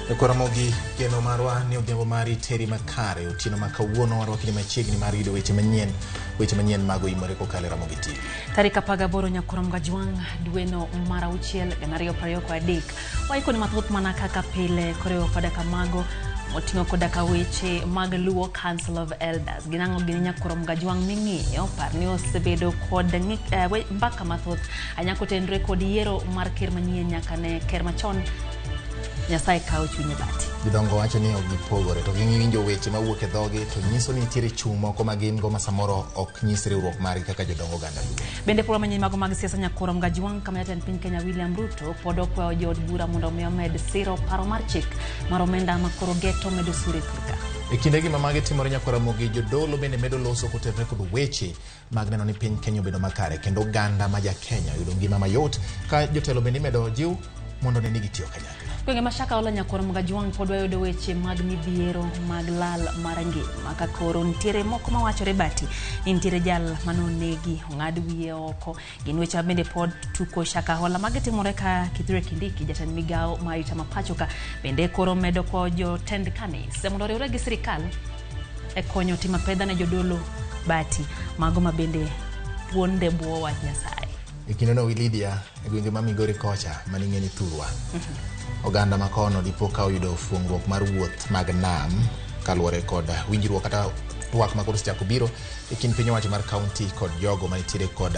Ramogi geno marwa ni odhiambo mari teri makare otieno ma kawuono warwakni machiegni mar yudo weche manyien mago imore kokalo e Ramogi TV. Tarik 18 nyakwar Mgajwang' dweno mar 6 2023. Waikoni mathoth mana kaka pile koriwo koda kamago moting'o koda ka weche mag Luo Council of Elders. Ginang'o gini nyakwar Mgajwang' ming'iyo par ni osebedo kod mbaka mathoth ahinya kotenore kod yiero mar ker manyien nyaka ne ker machon Nyasaye kawo chunye bati. Jodongo wacho ni ok gipogore to giwinjo weche mawuok e dhogi to nyiso ni nitiere chung' moko ma gin go ma samoro ok nyis riwruok margi kaka jodongo oganda Luo. Bende polo manyien mago mag siasa nyakwar Mgajwang' kama jatend piny Kenya William Ruto pod okwayo jood bura mondo omi omed siro paro mar chik mar omenda ma koro geto medo osuru e thurka. E kindegi ma magi timore nyakwar Ramogi, jodolo bende medo loso kotenore kod weche mag neno ni piny Kenya obedo makare kendo oganda ma ja Kenya oyudo ngima mayot ka jotelo bende imedo jiw mondo ne ni gitiyo kanyakla. Gwenge ma Shakahola nyakwar Mgajwang' pod wayudo weche mag midhiero mag lal mar ngima ka koro nitiere moko mawachore bati ni nitiere jal manonegi ong'ad wiye oko. Gin weche ma bende pod tuko Shakahola magi timore ka Kithure Kindiki jatend migawo mar arita ma pacho ka bende koro medo kwayo jotend kanise mondo oriwre gi sirikal e konyo timo apedha ne jodolo bati mago ma bende puonde bwo wach Nyasaye. E kindeno Lydia e gwenge ma Migori kocha maning'e ni Thurwa. Oganda ma kono dipo ka oyudo fuong'ruok mar wuoth mag nam kaluwore kod winjruok kata twak ma koro osechako biro e kind piny owacho mar kaunti kod jogo manitiere kod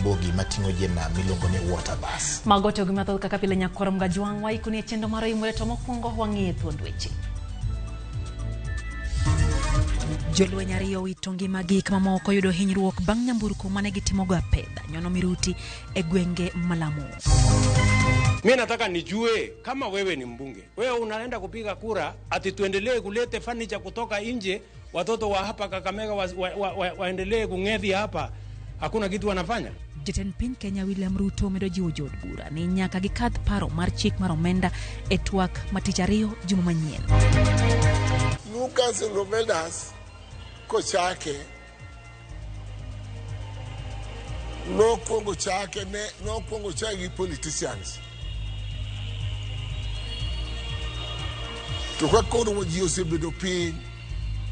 bogi mating'o ji e nam miluongo ni water bus. Mago to gi mathoth kaka pile nyakwar Mgajwang' waikoni e chenro mar oimore to mokwongo wang'iye thuond weche. Jolweny ariyo owito ngimagi ka mamoko yudo hinyruok bang' nyamburko mane gitimogo apedha nyono miruti e gwenge Malamu. Mimi nataka nijue kama wewe ni mbunge, wewe unaenda kupiga kura ati tuendelee kulete furniture kutoka nje, watoto wa hapa Kakamega waendelee kung'ethi hapa, hakuna kitu wanafanya. Jatend piny Kenya William Ruto omedo jiwo jood bura ni nyaka gikadh paro mar chik mar omenda e twak ma tich ariyo juma manyien. Luo Council of Elders kochake nokwongo chake ne nokwongo chake gi politicians. To ka koro ji osebedo piny,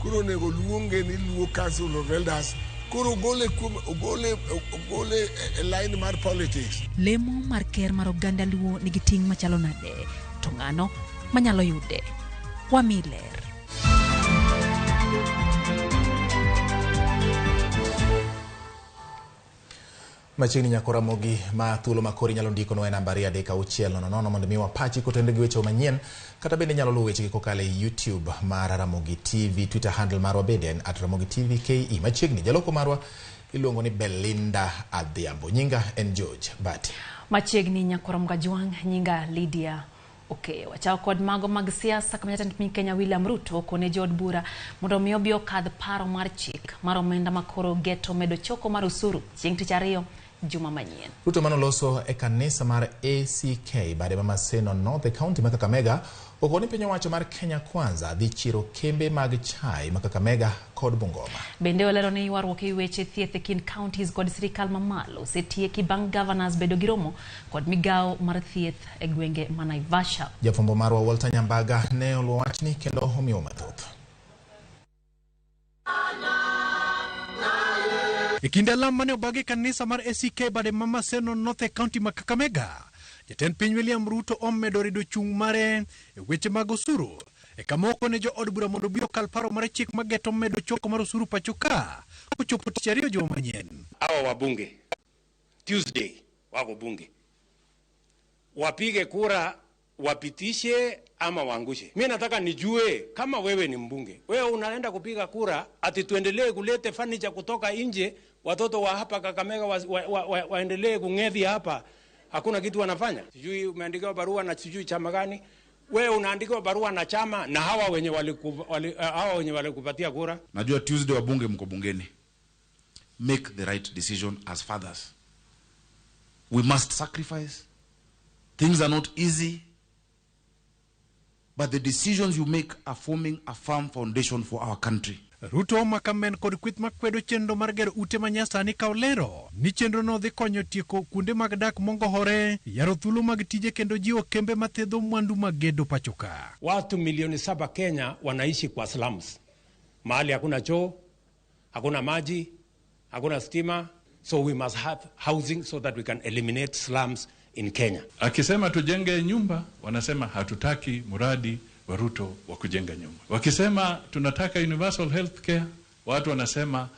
koro onego luonge ni Luo Council of Elders, koro ogole kuom ogole e line mar politics. Lemo mar ker mar oganda Luo nigi ting' machalo nade? To ng'ano manyalo yude? Wami ler. Machiegni nyakwar Ramogi ma thuolo ma koro inyalo ndikonwa e namba 23600 mondo mi wapachi kotenore gi weche manyien kata bende inyalo luwo wechegi kokalo e YouTube mar Ramogi TV, Twitter handle marwa bende en @RamogiTVKE. Machiegni jaloko marwa iluongo ni Belinda Adhiambo. Nyinga en George Bati. Machiegni nyakwar Mgajwang' nyinga Lydia Okay, wachako kod mago mag siasa kama jatend piny Kenya William Ruto okone jood bura mondo omi obi okadh paro mar chik mar omenda ma koro geto medo choko mar osuru chieng' tich ariyo juma manyien. Ruto manoloso e kanisa mar ACK bade ma Maseno North e kaunti ma Kakamega okoni piny owacho mar Kenya Kwanza dhi chiro kembe mag chai ma Kakamega kod Bungoma. Bende olero ni ywaruok e weche thieth e kind counties kod sirikal mamalo osetieki bang' governors bedo gi romo kod migawo mar thieth e gwenge ma Naivasha. Jafwambo marwa Walter Nyambaga ne oluwo wachni kendo omiyo mathoth. E kinde alam mane obagi kanisa mar ACK bade ma Maseno North e kaunti ma Kakamega, jatend piny William Ruto omedo rido chung' mare e weche mag osuru. E kama okone jo od bura mondo obi okal paro mar chik mageto medo choko mar osuru pacho ka kochopo tich ariyo juma manyien. Hawa wabunge Tuesday wako bunge, wapige kura wapitishe ama waangushe. Mimi nataka nijue kama wewe ni mbunge, wewe unaenda kupiga kura ati tuendelee kulete furniture kutoka nje, watoto wa hapa Kakamega waendelee kung'ethi hapa, hakuna kitu wanafanya. Sijui umeandikiwa barua na sijui chama gani. Wewe unaandikiwa barua na chama na hawa wenye hawa wenye walikupatia kura. Najua Tuesday wabunge mko bungeni. Make the right decision as fathers. We must sacrifice. Things are not easy. But the decisions you make are forming a firm foundation for our country. Ruto omako amen kod kweth makwedo chenro mar gero ute manyasani ka olero ni chenrono dhi konyo tieko kuonde mag dak mongohore, yaro thuolo mag tije kendo jiwo kembe mathedho mwandu mag gedo pacho ka. Watu milioni 7 Kenya wanaishi kwa slums, mahali hakuna choo, hakuna maji, hakuna stima. So we must have housing so that we can eliminate slums in Kenya. Akisema tujenge nyumba, wanasema hatutaki mradi wa Ruto wa kujenga nyumba. Wakisema tunataka universal health care, watu wanasema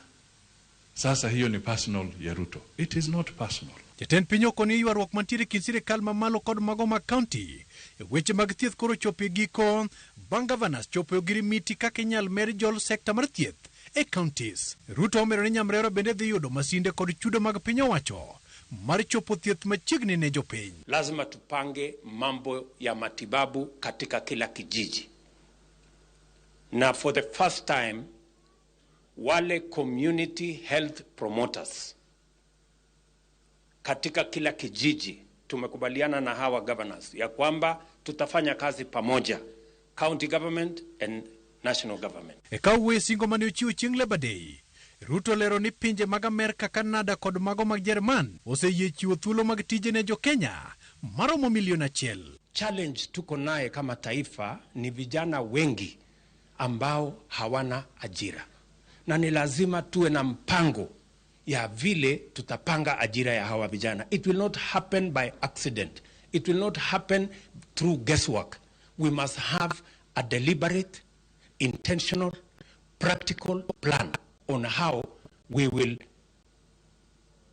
sasa hiyo ni personal ya Ruto. It is not personal. Jatend piny okoni ywaruok mantiere kind sirikal mamalo kod mago mag kaunti e weche mag thieth koro chopo e giko bang' gavanas chopo e ogirimiti kaka inyal med jol sekta mar thieth e counties. Ruto omedo ni Nyamrerwa bende dhi yudo masinde kod chudo mag piny owacho mar chopo thieth machiegni ne jopiny. Lazima tupange mambo ya matibabu katika kila kijiji, na for the first time wale community health promoters katika kila kijiji tumekubaliana na hawa governors ya kwamba tutafanya kazi pamoja, county government and national government. E ka wuoyo singo mane ochiwo chieng' Labour Day, Ruto lero ni pinje mag Amerka, Kanada kod mago mag Jerman oseyie chiwo thuolo mag tije ne jo-Kenya maromo milion 1. Challenge tuko naye kama taifa ni vijana wengi ambao hawana ajira, na ni lazima tuwe na mpango ya vile tutapanga ajira ya hawa vijana. It will not happen by accident. It will not happen through guesswork. We must have a deliberate, intentional, practical plan on how we will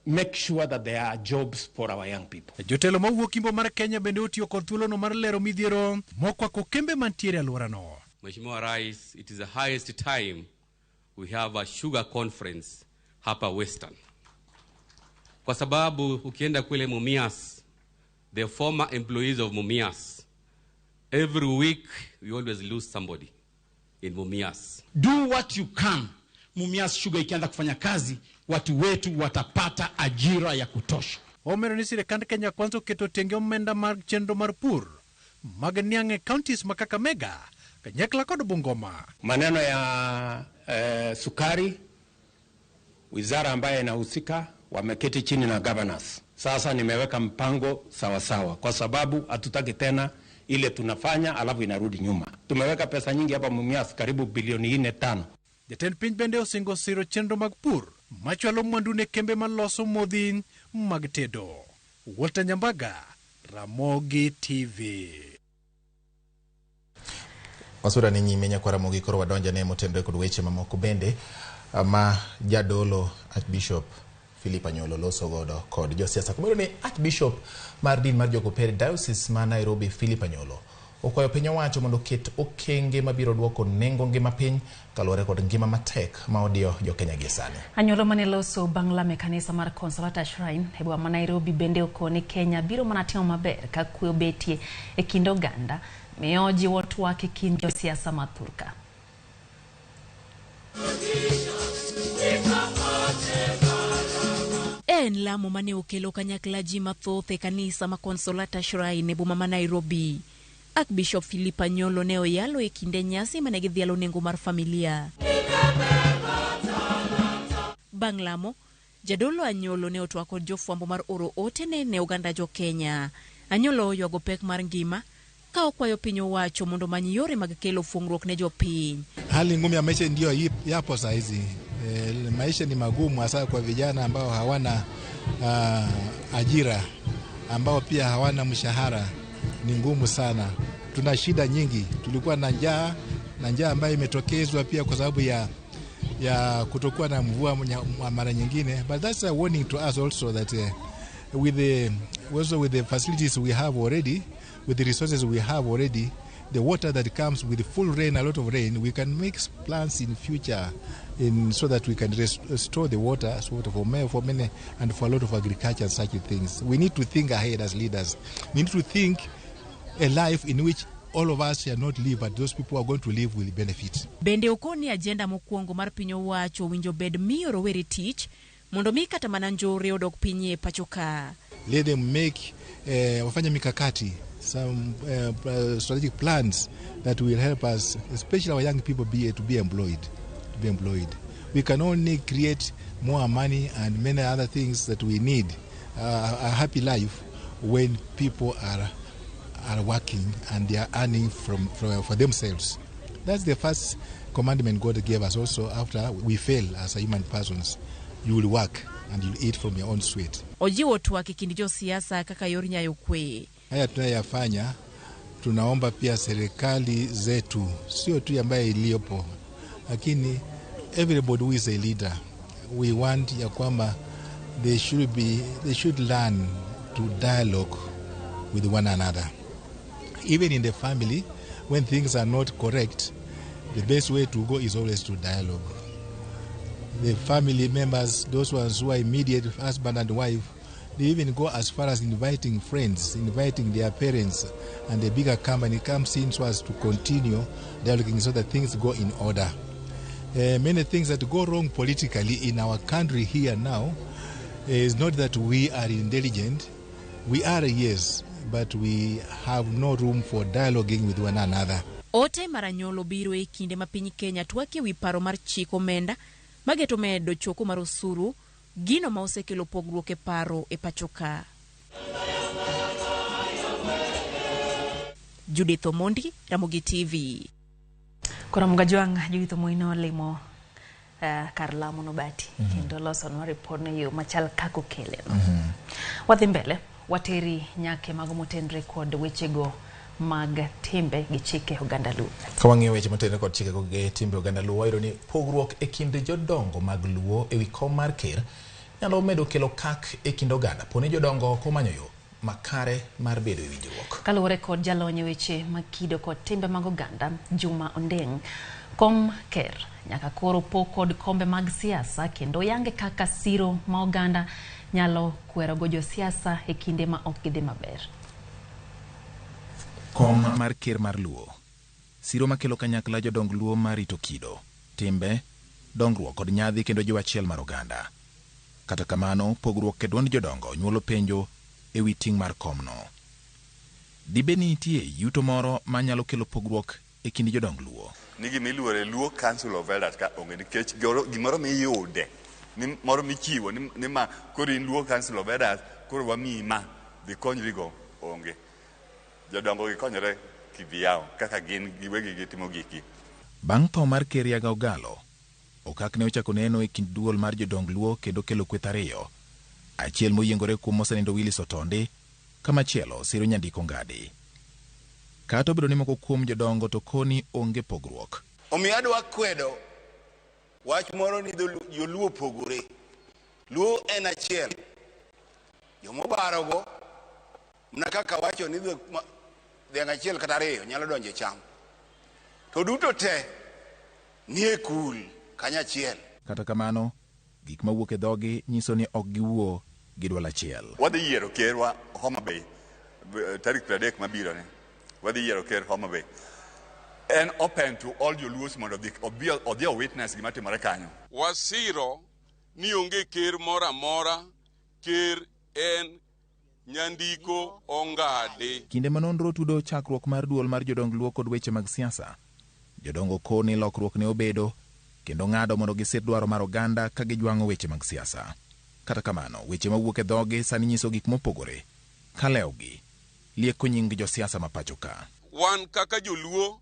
make sure that there are jobs for our young people. Jotelo mawuok Imbo mar Kenya bende otiyo kod thuolono mar lero midhiero mokwako kembe mantiere e alworano. Mheshimiwa Rais, it is the highest time we have a sugar conference hapa Western, kwa sababu ukienda kule Mumias, the former employees of Mumias, every week we always lose somebody in Mumias. Do what you can. Mumias Sugar ikianza kufanya kazi, watu wetu watapata ajira ya kutosha. Omedo ni sirikand Kenya Kwanza oketo tenge omenda mar chenro mar pur mag niang' e counties ma Kakamega kanyakla kod Bungoma. Maneno ya sukari, wizara ambayo inahusika wameketi chini na governors. Sasa nimeweka mpango sawa sawa, kwa sababu hatutaki tena ile tunafanya alafu inarudi nyuma. Tumeweka pesa nyingi hapa Mumias, karibu bilioni 4.5. Jatend piny bende osingo siro chenro mag pur machwalo mwandu ne kembe maloso modhi mag tedo. Walter Nyambaga, Ramogi TV. Wasura ni nyime nyakwa Ramogi koro wadonjo ne motenore kod weche mamoko bende ma jadolo Archbishop Philip Anyolo loso godo kod josiasa. Kumero ni Archbishop mar din mar Jokopere Diocese ma Nairobi Philip Anyolo okwayo piny owacho mondo oket okenge mabiro duoko nengo ngima piny kaluwore kod ngima matek ma odiyo jokenya gie sani. Anyolo mane loso bang' lamo e kanisa mar Consolata Shrine e boma ma Nairobi bende okoni Kenya biro mana timo maber ka kwe obetie e kind oganda miyo jiwo twak e kind josiasa ma thurka. En lamo mane okelo kanyakla ji mathoth e kanisa ma Consolata Shrine e boma ma Nairobi. Archbishop Philip Anyolo ne oyalo e kinde nyasi mane gidhialo nengo mar familia. Bang' lamo, jadolo Anyolo ne otwak kod jofwambo mar oro ote ne oganda jo Kenya. Anyolo oywago pek mar ngima ka okwayo piny owacho mondo omany yore mag kelo fungruok ne jopiny. Hali ngumu ya maisha ndiyo yapo saa hizi. Maisha ni magumu hasa kwa vijana ambao hawana ajira, ambao pia hawana mshahara. Ni ngumu sana. Tuna shida nyingi. Tulikuwa na njaa, na njaa ambayo imetokezwa pia kwa sababu ya kutokuwa na mvua mara nyingine. But that's a warning to us also that with the facilities we have already, with the resources we have already, the water that comes with full rain, a lot of rain, we can make plans in future so that we can restore the water so for many and for a lot of agriculture and such things. We need to think ahead as leaders. We need to think a life in which all of us shall not live, but those people who are going to live will benefit. Bende okoni agenda mokwongo mar piny owacho owinjo bed miyo rowere tich mondo mi kata mana njore odok piny e pacho ka. Let them make wafanye mikakati, some strategic plans that will help us, especially our young people, to be employed. to be employed. We can only create more money and many other things that we need, a happy life, when people are working and they are earning for themselves. That's the first commandment God gave us also after we fail as a human persons. You will work and you'll eat from your own sweat. Ojiwo twak e kind josiasa kaka yor nyayo kwe. Haya tunayoyafanya, tunaomba pia serikali zetu, sio tu ambaye iliyopo, lakini everybody who is a leader, we want ya kwamba they should learn to dialogue with one another. Even in the family, when things are not correct, the best way to go is always to dialogue. The family members, those ones who are immediate husband and wife, they even go as far as inviting friends, inviting their parents, and the bigger company comes in so as to continue dialoguing so that things go in order. Many things that go wrong politically in our country here now is not that we are intelligent. We are, yes, but we have no room for dialoguing with one another. Ote mar Anyolo biro e kinde ma piny Kenya twak ewi paro mar chik omenda mageto medo choko mar osuru, gino ma osekelo pogruok e paro e pacho ka. Judith Omondi, Ramogi TV. Koro Mgajwang' Judith Omondi olimo kar lamo no bati kendo losonwa ripod no e yo machal kaka okele no. Wadhi mbele, wateri nyake mago motenre kod wechego mag timbe gi chike oganda Luo. Ka wang'iyo weche motenre kod chike gi timbe oganda Luo, wayudo ni pogruok e kind jodongo mag Luo ewi kom mar ker nyalo medo kelo kak e kind oganda poni jodongo ok omanyo yo makare mar bedo e winjruok. Kaluwore kod jalony e weche mag kido kod timbe mag oganda Juma Ondeng', kom ker nyaka koro pog kod kombe mag siasa kendo yange kaka siro ma oganda nyalo kwerogo josiasa e kinde ma ok gidhi maber. Kom mar ker mar Luo, siro makelo kanyakla jodong Luo mar rito kido, timbe, dongruok kod nyadhi kendo jiwo achiel mar oganda. Kata kamano, pogruok e duond jodongo nyuolo penjo ewi ting' mar komno. Dibed ni nitie yuto moro manyalo kelo pogruok e kind jodong Luo? Ni gima iluoro e Luo Council of Elders ka onge nikech gimoro miyude, ni moro michiwo, ni ma koro in Luo Council of Elders, koro wamiyi ma, dhi konyrigo onge. Jodongo gikonyore kivyao kaka gin giwegi gitimo gikgi. Bang' tho mar Ker Yaga Ogalo, okak ne ochako neno e kind duol mar jodong Luo kendo kelo kweth ariyo. Achiel moyiengore kuom mosenindo Willis Otondi, kamachielo siro Nyandiko Ngadi. Kata obedo ni moko kuom jodongo to koni onge pogruok. Omiyo adwa kwedo wach moro ni joluo opogore. Luo en achiel. Jomobarogo mana kaka wacho ni dhiang' achiel kata ariyo nyalo donjo e cham. To duto te nie kul kanyachiel. Kata kamano, gik mawuok e dhogi nyiso ni ok giwuo gi dwol achiel. Wadhi yiero kerwa Homa Bay tarik 30 mabiro ni. Wadhi yiero ker Homa Bay. En open to all joluos mondo odhi o witness gima timore kanyo. Wasiro ni onge ker moro amora, ker en Nyandiko Ongadi. Kinde ma nonro tudo chakruok mar duol mar jodong Luo kod weche mag siasa, jodongo koni lokruok ne obedo kendo ng'ado mondo gisir dwaro mar oganda ka gijwang'o weche mag siasa. Kata kamano, weche mawuok e dhogi sani nyiso gik mopogore ka lewgi lieko nying josiasa ma pacho ka. Wan kaka joluo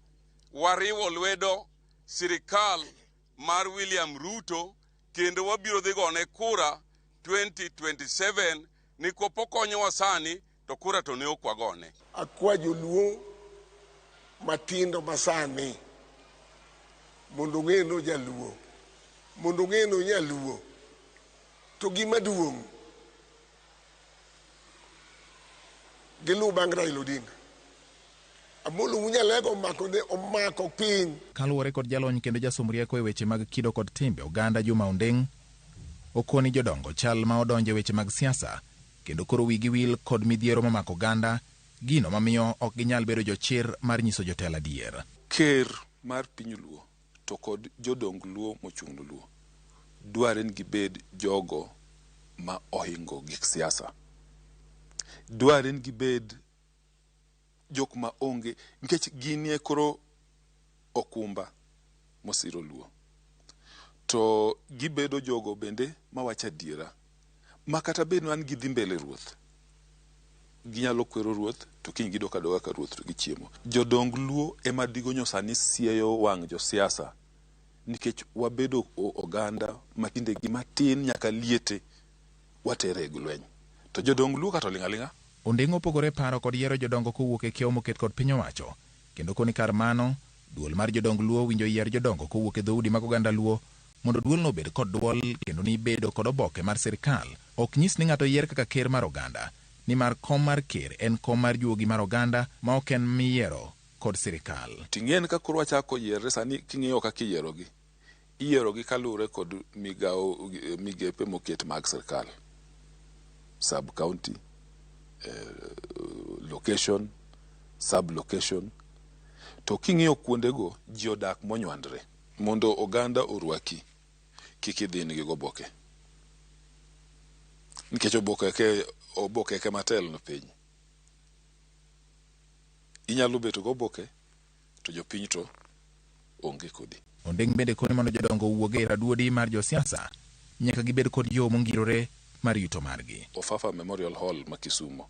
wariwo lwedo sirikal mar William Ruto kendo wabiro dhi gone kura 2027 ni kopo konyowa sani to kura to ne ok wagone. Akwa joluo matindo masani mondo ong'e no jaluo, mondo ong'e no nyaluo, to gima duong' giluw bang' Raila Odinga. Amolo Munyalego omako piny. Kaluwore kod jalony kendo jasom rieko e weche mag kido kod timbe oganda Juma Ondeng', okoni jodongo chal ma odonjo e weche mag siasa kendo koro wigi wil kod midhiero mamako oganda, gino mamiyo ok ginyal bedo jochir mar nyiso jotelo adier. Ker mar piny Luo to kod jodong Luo mochung' ne Luo dware ni gibed jogo ma ohingo gik siasa. Dware ni gibed jok ma onge nikech ginie koro okumba mosiro Luo. To gibedo jogo bende mawacho adiera. Ma kata bed ni wan gidhi mbele ruoth, ginyalo kwero ruoth to kiny gidok adoga ka ruoth to gichiemo. Jodong Luo ema digonyo sani sieyo wang' josiasa nikech wabedo oganda ma tinde gima tin nyaka liete watere e lweny. To jodong Luo kata oling' aling'a. Onding'o opogore paro kod yiero jodongo kowuok e kiewo moket kod piny owacho, kendo koni kar mano, duol mar jodong Luo winjo yier jodongo kowuok e dhoudi mag oganda Luo mondo duolno obed kod duol kendo ni bedo kod oboke mar sirkal ok nyis ni ng'ato yier kaka ker mar oganda, nimar kom mar ker en kom mar juogi mar oganda ma ok en miyiero kod sirkal. Ting'en ka koro wachako yierre sani king'iyo kaka iyierogi, iyierogi kaluwore kod migawo migepe moket mag sirkal. Sub county, location, sub location. To king'iyo kuondego ji odak monywandre. Mondo oganda orwaki, kik idhi nigi goboke. Nikech oboke ke matelo no piny. Inyalo beto goboke to jopiny to onge kodi. Onding' bende koni mondo jodongo owuog e raduodi mar josiasa, nyaka gibed kod yo mongirore mar yuto margi. Ofafa Memorial Hall ma Kisumo,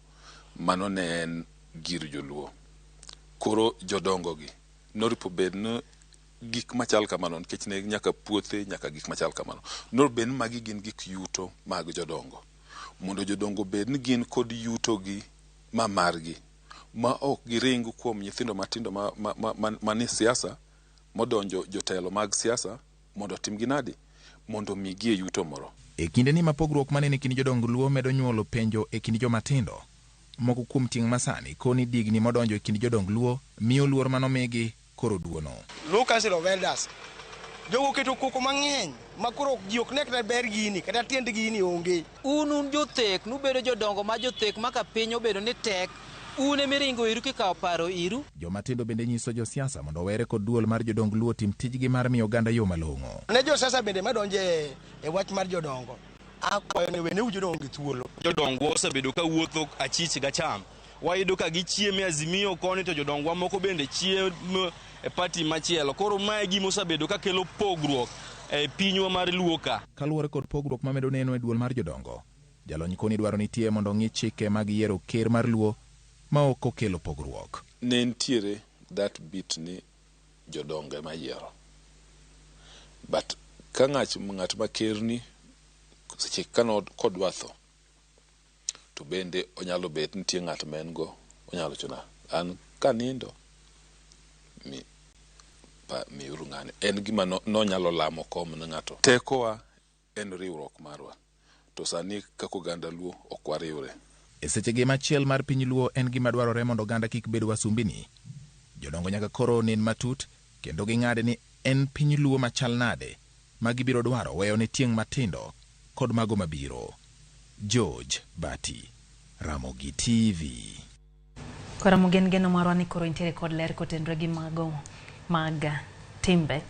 mano ne en gir joluo. Koro jodongo gi noripo bed ni gik machal kamano nikech ne nyaka puothe nyaka gik machal kamano. Noripo bed ni magi gin gik yuto mag jodongo. Mondo jodongo bed ni gin kod yuto gi ma margi ma ok giring kuom nyithindo matindo ma ni siasa modonjo jotelo mag siasa mondo otim gi nadi mondo migie yuto moro. E kindeni ma pogruok manene e kind jodong Luo medo nyuolo penjo e kind jomatindo, moko kuom tieng' masani koni digni modonjo e kind jodong Luo miyo luor manomigi koro duono. Luo Council of Elders jogo oketo koko mang'eny ma koro ji ok ne kata ber gini kata tiend gini onge. Un jothek nubedo jodongo ma jothek ma ka piny obedo ni tek un emiringo iru kikawo paro iru. Jomatindo bende nyiso josiasa mondo owere kod duol mar jodong Luo tim tijgi mar miyo oganda yo malong'o. Ne josiasa bende madonjo e wach mar jodongo akwayo ni weneu jodongo gi thuolo. Jodongwa osebedo ka wuotho achich gacham. Wayudo ka gichiemo e Azimio koni to jodongwa moko bende chiemo e party machielo. Koro mae gima osebedo ka kelo pogruok e pinywa mar Luo ka. Kaluwore kod pogruok mamedo neno e duol mar jodongo, jalony koni dwaro nitie mondo ong'i chike mag yiero ker mar Luo ma ok okelo pogruok. Ne nitiere that bit ni jodongo ema yiero. But ka ng'at ma kerni seche kano kodwa tho to bende onyalo bet nitie ng'at ma en go onyalo wacho na an kanindo mi pa miuru ng'ani en gima nonyalo lamo kom ne ng'ato. Tekowa en riwruok marwa to sani kaka oganda Luo ok wariwre. E sechegi machiel mar piny Luo en gima dwarore mondo oganda kik bed wasumbini. Jodongo nyaka koro nen matut kendo ging'ad ni en piny Luo machal nade ma gibiro dwaro weyo ne tieng' matindo kod mago mabiro. George Bati, Ramogi TV. Koro gen geno marwa ni koro intiere kod ler kotenore gi mago mag timbe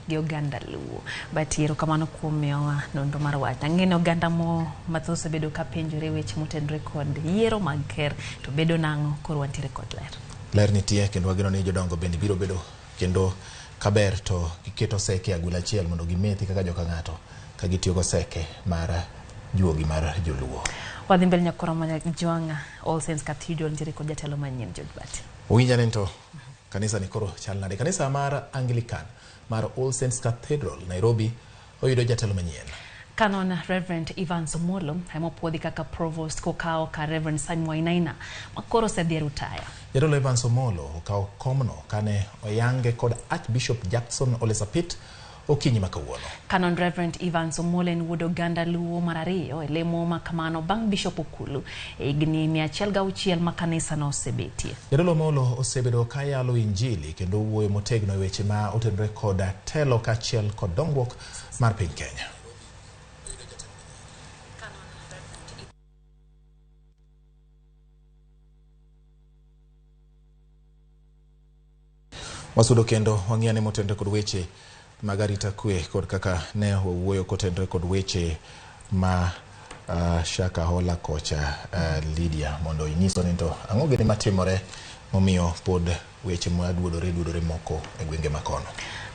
gi oganda Luo. Bati, erokamano kuom miyowa nonro mar wach. Ang'e ni oganda mo mathoth osebedo ka penjore weche motenore kod yiero mag ker to bedo nang'o koro wantiere kod ler. Ler nitie kendo wageno ni jodongo bende biro bedo kendo kaber to giketo seke e agula achiel mondo gimethi kaka joka ng'ato ka gitiyo go seke mar juogi mar joluo. Wadhi mbele nyakoro ma Jwang' All Saints Cathedral nitiere kod jatelo manyien George Bati. Owinja ni to kanisa ni koro chal nade? Kanisa mar Anglican mar All Saints Cathedral Nairobi oyudo jatelo manyien. Canon Reverend Evans Omolo ema opuodhi kaka provost kokawo kar Reverend Simon Wainaina ma koro osedhi e rutaya. Jadolo Evans Omolo okawo komno kane oyange kod Archbishop Jackson Ole Sapit okinyi ma kawuono. Canon Reverend Evans Omolo en wuod oganda Luo mar ariyo e lemo ma kamano bang' Bishop Okulu e higni 106 ma kanisa no osebetie. Jadolo Omolo osebedo ka yalo injili kendo wuoyo motegno e weche ma otenore kod telo kaachiel kod dongruok mar piny Kenya. Wasudo kendo wang'iyane motenore kod weche mag arita kwe kod kaka ne wawuoyo kotenore kod weche ma Shaka Hola kocha Lydia mondo inyiswa ni to ang'o gini matimore momiyo pod weche maduodore duodore moko e gwenge makono.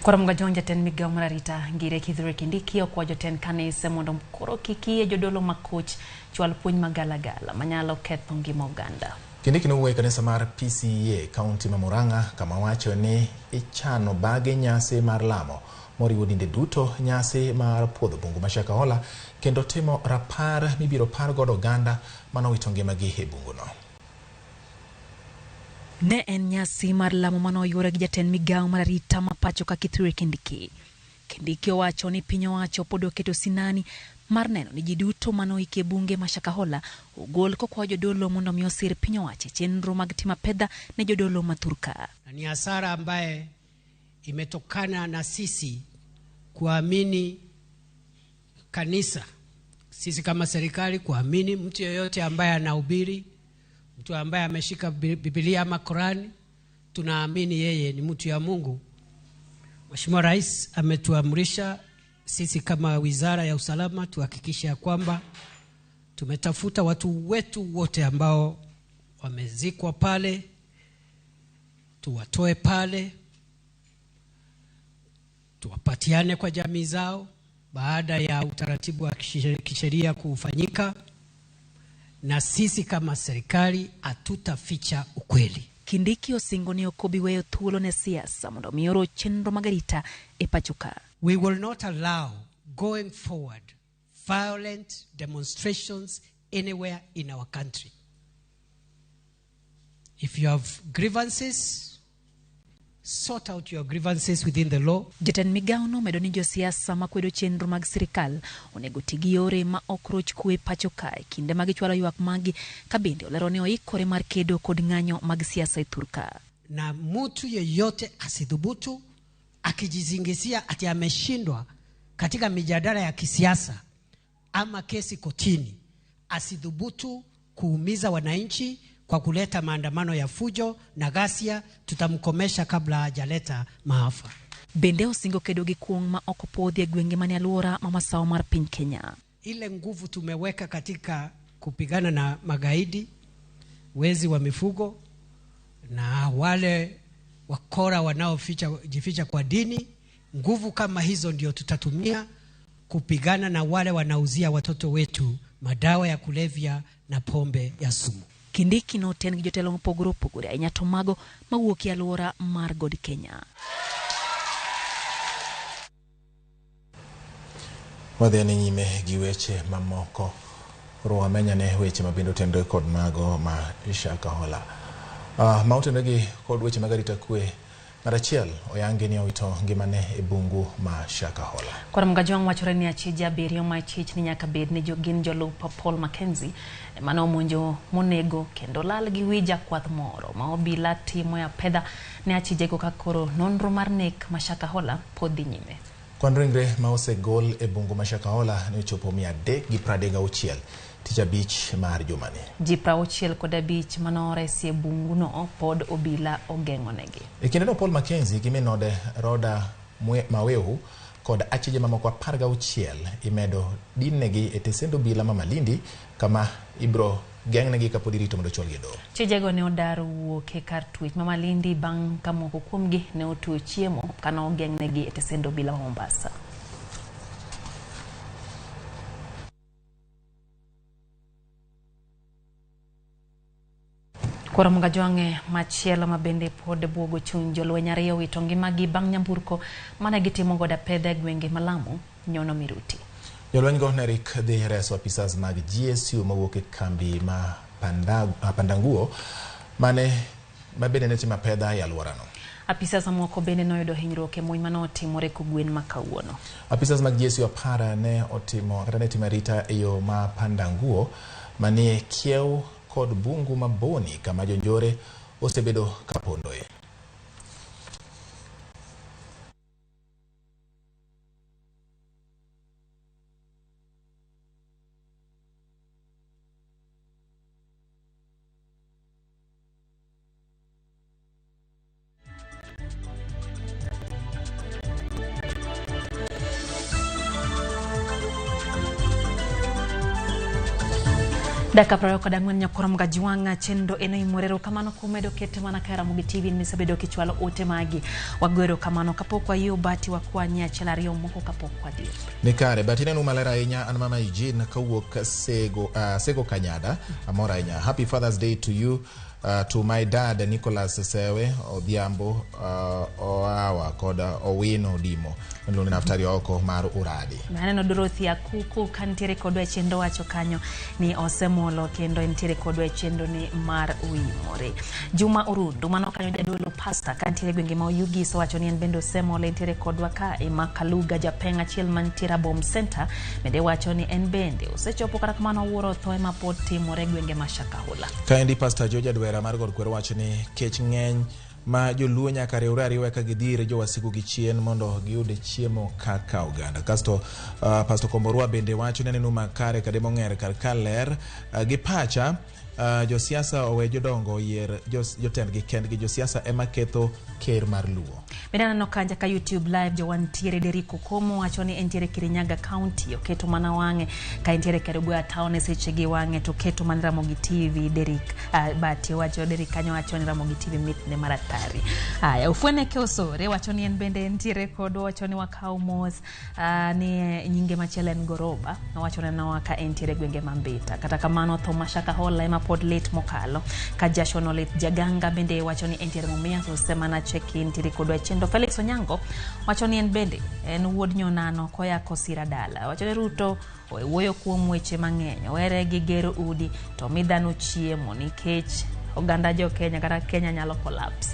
Koro Mgajong jatend migawo mar arita Ngire Kithure Kindiki okwayo jotend kanise mondo koro kik yie jodolo makoch chwal puonj magalagala manyalo ketho ngima oganda. Kindiki nowuoyo e kanisa mar PCEA kaunti ma Murang'a kama wacho ni ichano bage nyasi mar lamo moriwo dinde duto, nyasi mar puodho bungu ma Shakahola kendo timo rapar mibiro par godo oganda manowito ngimagi e bunguno. Ne en nyasi mar lamo mane oyuore gi jatend migawo mar arita ma pacho ka Kithure Kindiki. Kindiki owacho ni piny owacho pod oketo sinani mar neno ni ji duto mane oiki e bunge ma Shakahola ogol kokwayo jodolo mondo mi osir piny owacho e chenro mag timo apedha ne jodolo ma thurka. Na ni hasara ambaye imetokana na sisi kuamini kanisa, sisi kama serikali kuamini mtu yeyote ambaye anahubiri, mtu ambaye ameshika Biblia ama Korani, tunaamini yeye ni mtu ya Mungu. Mheshimiwa Rais ametuamrisha sisi kama Wizara ya Usalama tuhakikishe ya kwamba tumetafuta watu wetu wote ambao wamezikwa pale, tuwatoe pale, tuwapatiane kwa jamii zao baada ya utaratibu wa kisheria kufanyika, na sisi kama serikali hatutaficha ukweli. Kindiki osingo ni ok obi weyo thuolo ne siasa mondo mi oro chenro mag arita e pacho ka. We will not allow going forward violent demonstrations anywhere in our country. If you have grievances, sort out your grievances within the law. Jatend migawo no omedo ni josiasa makwedo chenro mag sirikal onego ti gi yore ma ok roch kwe pacho kae kinde ma gichwalo ywak magi, ka bende olero ni oikore mar kedo kod ng'anyo mag siasa e thurka. Na mtu yeyote asidhubutu akijizingizia ati ameshindwa katika mijadala ya kisiasa ama kesi kotini, asidhubutu kuumiza wananchi kwa kuleta maandamano ya fujo na ghasia. Tutamkomesha kabla hajaleta maafa. Bende osingo kedo gi kuong' ma ok opwodhi e gwenge manie alwora ma masawa mar piny Kenya. Ile nguvu tumeweka katika kupigana na magaidi, wezi wa mifugo na wale wakora wanaojificha kwa dini, nguvu kama hizo ndio tutatumia kupigana na wale wanauzia watoto wetu madawa ya kulevya na pombe ya sumu. Kindiki noten gi jotelo mopogore opogore ahinya to mago mawuok e alwora mar God Kenya. Wadhi ane nyime gi weche mamoko. Koro wamenyane weche mabende otenore kod mago ma Shakahola. Ma otenore gi kod weche mag arita kwe, ng'at achiel oyangi ni owito ngimane e bungu ma Shakahola. Koro Mgajwang' wachore ni achije abiriyo ma chich ni nyaka bed ni gin jolup Paul Mackenzie mane omonjo monego kendo lal gi wi jakwath moro ma obila timo e apedha ne achijego ka koro nonro mar nek ma Shakahola pod dhi nyime. Kwan ringre ma osegol e bungu ma Shakahola ne ochopo 336 tich abich mar jumani. Ji 65 manoresi e bunguno pod obila ogeng'onegi. E kindeno Paul Mackenzie gi min ode Rhoda Mawehu kod achije mamoko 16 imedo dinnegi e tesend obila ma Malindi kama ibro geng'negi kapod irito mondo ochwalgi e doho. Chijego ne odar wuok e kar twech ma Malindi bang' ka moko kuomgi ne otweyo chiemo kane ogeng'negi e tesend obila ma Mombasa. Koro Mgajwang'e machielo ma bende pod buogo chuny jolweny ariyo wito ngimagi bang' nyamburko mane gitimo godo apedha e gwenge ma Lamu nyono miruti. Jolweny go ne rik dhi reso apisas mag GSU mawuok e kambi ma Pandanguo mane ma bende ne timo apedha e alworano. Apisas moko bende noyudo hinyruok e monj mane otimore kogwen ma kawuono. Apisas mag GSU 10 ne otimo kata ne timo arita e yo ma Pandanguo manie kiew kod bungu ma Boni kama jonjore osebedo kapondoe. Dakika 24 nyakora Mgajuanga chenro eno imorero kamano kumedo kete mana ka Ramogi TV misebedo kichwalo ote magi wagwero kamano kapok wayie bati wakwanye achiel ariyo moko kapok wadhi. Ni kare bati neno maler ahinya an mama Eugene kawuok Sego, Sego Kanyada amor ahinya. Happy Father's Day to you, to my dad Nicholas Sewe Odhiambo, Oawa kod Owino Dimo miluongo ni Naftali oko mar Uradi. Aneno Dorothy Akuku kantiere kodwa e chenro wacho kanyo ni osemolo kendo entiere kodwa e chenro ni mar Uimore. Juma Orundu mano kanyo jadolo pasta kantiere gwenge ma Oyugis owacho ni en bende osemolo entiere kodwa ka e Makaluga japeng' achiel mantiere Abom Center bende wacho ni en bende osechopo kata kamano wuoro thoe ma pod timore e gwenge ma Shakahola. Kaendi Pastor George Adwera mar God Kwer wacho ni kech ng'eny ma joluo nyaka riwre ariwa ka gidhir jowasigu gi chien mondo giyud chiemo kaka oganda. Kasto Pastor Komborwa bende wacho ni aneno makare kade mong'er kar kaler gi pacha josiasa owe jodongo oyier jotendgi kendgi, josiasa ema ketho ker mar Luo. Bende aneno kanja ka YouTube live jowantiere Deriko Komo wacho ni entiere Kirinyaga County oketo mana wang'e ka entiere Kerugoya town e seche gi wang'e to keto mana Ramogi TV Derek Bati wacho Derek kanyo wacho ni Ramogi TV mitne maratari. Aya Ufweneke Osore wacho ni en bende entiere kodwa wacho ni wakaw mos ni nyinge machielo en Goroba wacho ni noa ka entiere gwenge ma Mbita. Kata kamano tho ma Shakahola ema pod lit mokalo ka Joshua Nolit Jaganga bende wacho ni entiere Mumias osemana cheki entiere kodwa e chenro. Felix Onyango wacho ni en bende en wuod Nyonano koya Kosira dala wacho ni Ruto owuoyo kuom weche mang'eny owere gi gero udi to mi dhano chiemo nikech oganda jo Kenya kata Kenya nyalo collapse.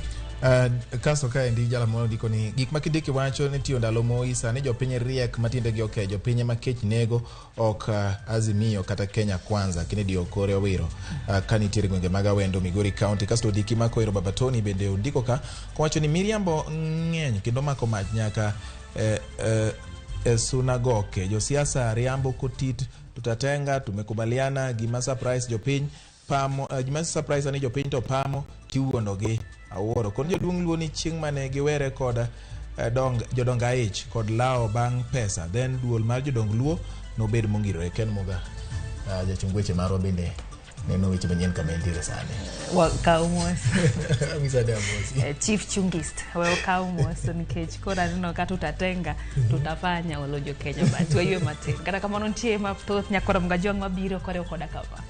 Kasto kaendi jala moro ndiko ni gik ma Kindiki wacho ni tiyo ndalo Moi sani jopiny riek matiendegi oke jopiny ma kech nego ok Azimio kata Kenya Kwanza. Kennedy Okore Owiro ka nitiere gwenge mag Awendo Migori County. Kasto Diki Makoero Baba Tony bende ondiko ka kowacho ni miriambo ng'eny kendo mako mach nyaka e sunagoke. Josiasa riambo kotit tutatenga tumekubaliana gima surprise jopiny pamo, gima surprise ni jopiny to pamo tiwuondogi awuoro. Kon jaduong' Luo ni chieng' mane giwere kod jodong aich kod lawo bang' pesa then duol mar jodong Luo nobed mongirore. Ken Muga jachung weche marwa bende neno weche manyien kama entiere sani. Wakaw mos. Ang'isa ni amosi. Chief Chungist we okaw mos nikech koro aneno ka tutatenga tutafanya olo jo Kenya but wayue matin. Kata kamano nitie mathoth nyakoro Mgajwang' mabiro koriw koda kama.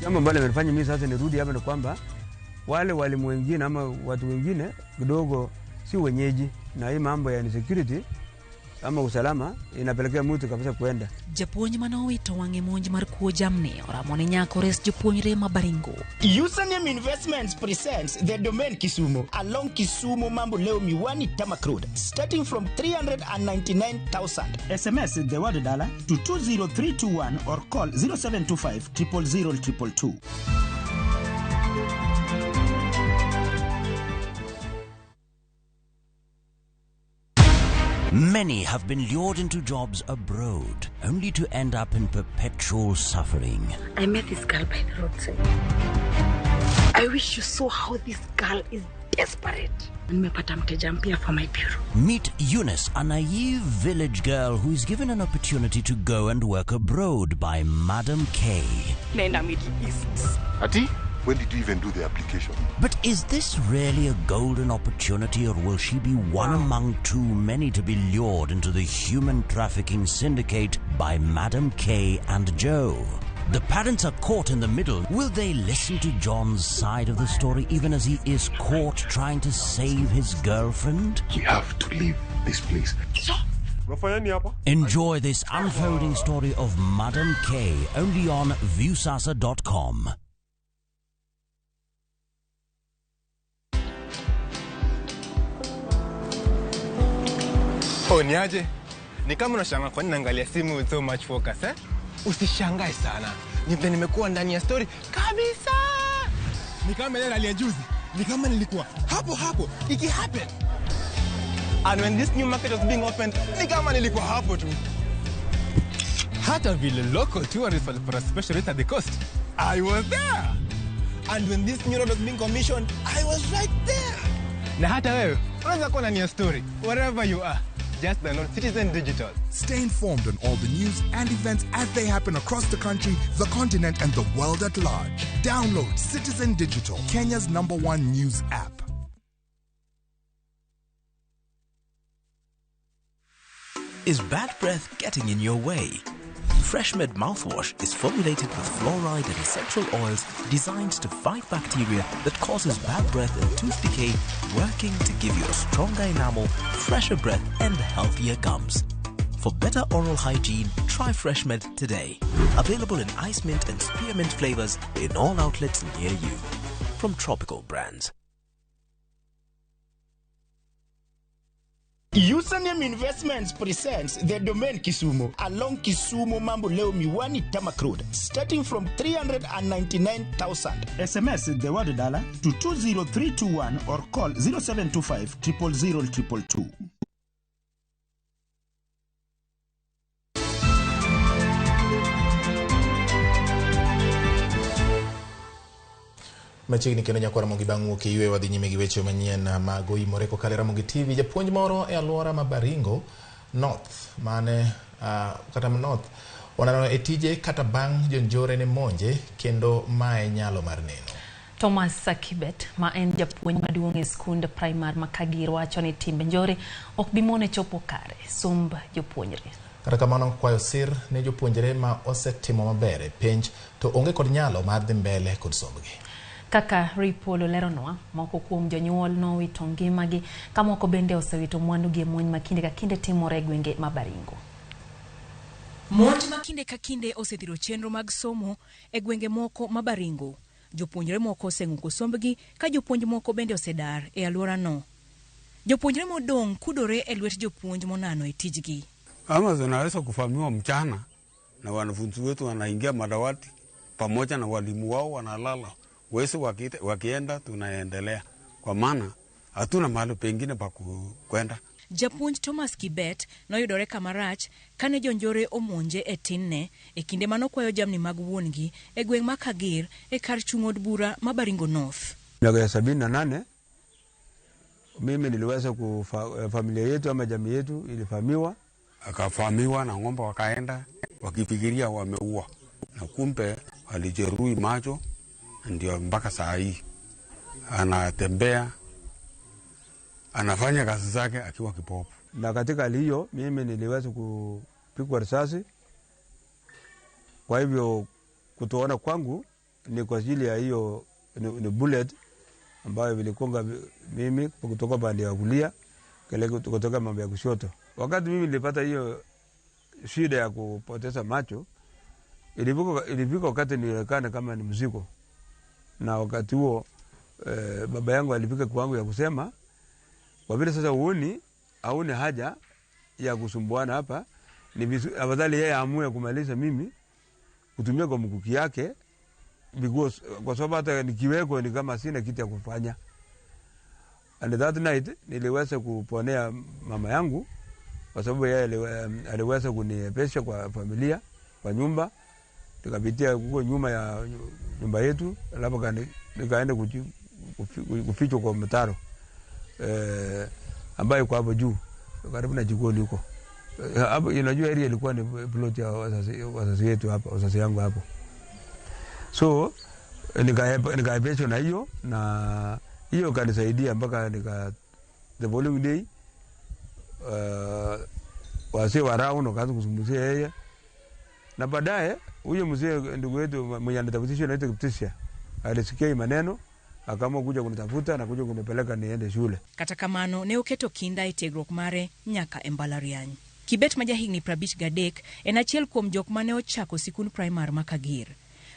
Jambo ambalo limenifanya mimi sasa nirudi hapa ni kwamba wale walimu wengine ama watu wengine kidogo si wenyeji, na hii mambo ya insecurity ama usalama inapelekea mtu kabisa kuenda. Japuonj manowito wang'e monj mar kuo jamni oramo ni nyaka ores jopuonjre ma Baringo. Username Investments presents the Domain Kisumu along Kisumu Mambo Leo Miwani Tamak Road, starting from 399,000. SMS the word dollar to 20321 or call 0725 000 222. Many have been lured into jobs abroad, only to end up in perpetual suffering. I met this girl by the roadside. I wish you saw how this girl is desperate. Nimepata mteja mpya for my bureau. Meet Eunice, a naive village girl who is given an opportunity to go and work abroad by Madam K. Naenda Middle East. Ati? When did you even do the application? But is this really a golden opportunity, or will she be one among too many to be lured into the human trafficking syndicate by Madam K and Joe? The parents are caught in the middle. Will they listen to John's side of the story even as he is caught trying to save his girlfriend? We have to leave this place. Enjoy this unfolding story of Madam K only on Viusasa.com. Oh, niaje? Ni kama unashangaa kwa nini naangalia simu with so much focus, eh? Usishangae sana. Ni vile nimekuwa ndani ya story kabisa. Ni kama ile hali ya juzi. Ni kama nilikuwa hapo hapo iki happen. And when this new market was being opened, ni kama nilikuwa hapo tu. Hata vile local tourists walipata special rate at the coast, I was there. And when this new road was being commissioned, I was right there. Na hata wewe unaweza kuwa ndani ya story wherever you are. Just download Citizen Digital. Stay informed on all the news and events as they happen across the country, the continent, and the world at large. Download Citizen Digital, Kenya's number one news app. Is bad breath getting in your way? FreshMed mouthwash is formulated with fluoride and essential oils designed to fight bacteria that causes bad breath and tooth decay, working to give you a stronger enamel, fresher breath, and healthier gums. For better oral hygiene, try FreshMed today. Available in ice mint and spearmint flavors in all outlets near you. From Tropical Brands. Username Investments presents The Domain Kisumu along Kisumu Mamboleo Miwani Tamak Road, starting from 399,000. SMS the word dollar to 20321 or call 0725 000 222. Machiegni kendo nyakwa Ramogi bang' wuok e yweyo wadhi nyime gi weche manyien mag oimore kokalo e Ramogi TV. Japuonj moro e alwora ma Baringo North mane kata North onano e tije kata bang' jonjore ne monje kendo mae nyalo mar neno. Thomas Kibet ma en japuonj maduong' e skund primar ma Kagir wacho ni timbe njore ok bi mone chopo kare somb jopuonjre. Kata kamano kwayo sir ne jopuonjre ma osetimo maber e penj to onge kod nyalo mar dhi mbele kod sombgi. Kaka Ripolo leronwa, moko kuom jonyuol nowito ngimagi ka moko bende osewito mwandugi e monj ma kinde ka kinde timore e gwenge ma Baringo. Monj ma kinde ka kinde osethiro chenro mag somo e gwenge moko ma Baringo. Jopuonjre moko oseng'uko sombgi ka jopuonj moko bende osedar e alworano. Jopuonjre modong' kudore e lwet jopuonj monano e tijgi. Ama zinaweza kuvamiwa mchana na wanafunzi wetu wanaingia madawati pamoja na walimu wao wanalala. Wezi wakienda tunaendelea kwa maana hatuna mahali pengine pa kwenda. Japuonj Thomas Kibet noyudore kamarach kane jonjore omonje e tinne e kinde manokwayo jamni mag wuon-gi e gweng' ma Kagir e kar chung' od bura ma Baringo North. Miaka ya 78 mimi niliweza familia yetu ama jamii yetu ilifamiwa. Akafamiwa na ng'ombe wakaenda wakifikiria wameua, na kumbe walijeruhi macho. Ndio mpaka saa hii anatembea anafanya kazi zake akiwa kipofu. Na katika hali hiyo mimi niliweza kupigwa risasi. Kwa hivyo kutoona kwangu ni kwa ajili ya hiyo ni bullet ambayo iligonga mimi kutoka pande ya kulia kutoka mambo ya kushoto. Wakati mimi nilipata hiyo shida ya kupoteza macho, ilifika wakati nilionekana kama ni mzigo. Na wakati huo baba yangu alifika kwangu ya kusema kwa vile sasa huoni hauna haja ya kusumbuana hapa, ni afadhali yeye aamue kumaliza mimi kutumia kwa mkuki yake, because kwa sababu hata nikiweko ni kama sina kitu ya kufanya. And that night niliweza kuponea mama yangu kwa sababu yeye aliweza kuniepesha kwa familia, kwa nyumba. Tukapitia huko nyuma ya nyumba yetu, alafu nikaenda kufichwa kwa mtaro ambayo kwa hapo juu karibu na jikoni huko. Hapo unajua area ilikuwa ni plot ya wazazi wetu hapa, wazazi yangu hapo. So nikaepeshwa na hiyo, na hiyo kanisaidia mpaka nika the following day wazee wa round wakaanza kuzungumzia yeye. Na baadaye huyo mzee ndugu yetu mwenye anatafutisha anaitwa Kiptisia alisikia maneno akaamua kuja kunitafuta na kuja kunipeleka niende shule. Kata kamano ne oketo kinda e tiegruok mare nyaka e mbalariany. Kibet ma jahigni 53 en achiel kuom jok mane ochako sikund primar ma Kagir.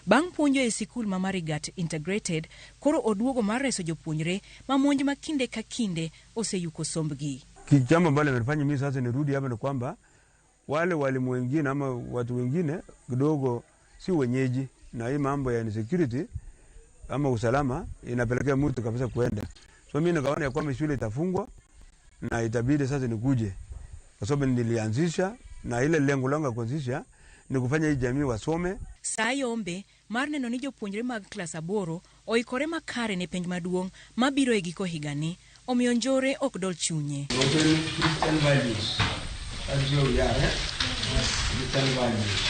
Bang' puonjo e sikul ma Marigat Integrated, koro oduogo mar reso jopuonjre ma monj ma kinde ka kinde oseyuko sombgi. Jambo ambalo limenifanya mimi sasa nirudi hapa ni kwamba wale walimu wengine ama watu wengine kidogo si wenyeji, na hii mambo ya insecurity ama usalama inapelekea mtu kabisa kuenda. So mimi nikaona ya kwamba shule itafungwa na itabidi sasa nikuje, kwa sababu nilianzisha na ile lengo langu kuanzisha ni kufanya hii jamii wasome. Sayombe mar neno ni jopuonjre mag klas 8 oikore makare ne penj maduong' mabiro e giko higani, omiyo njore ok dol chunye. Christian values. That's where we are, eh? Christian values.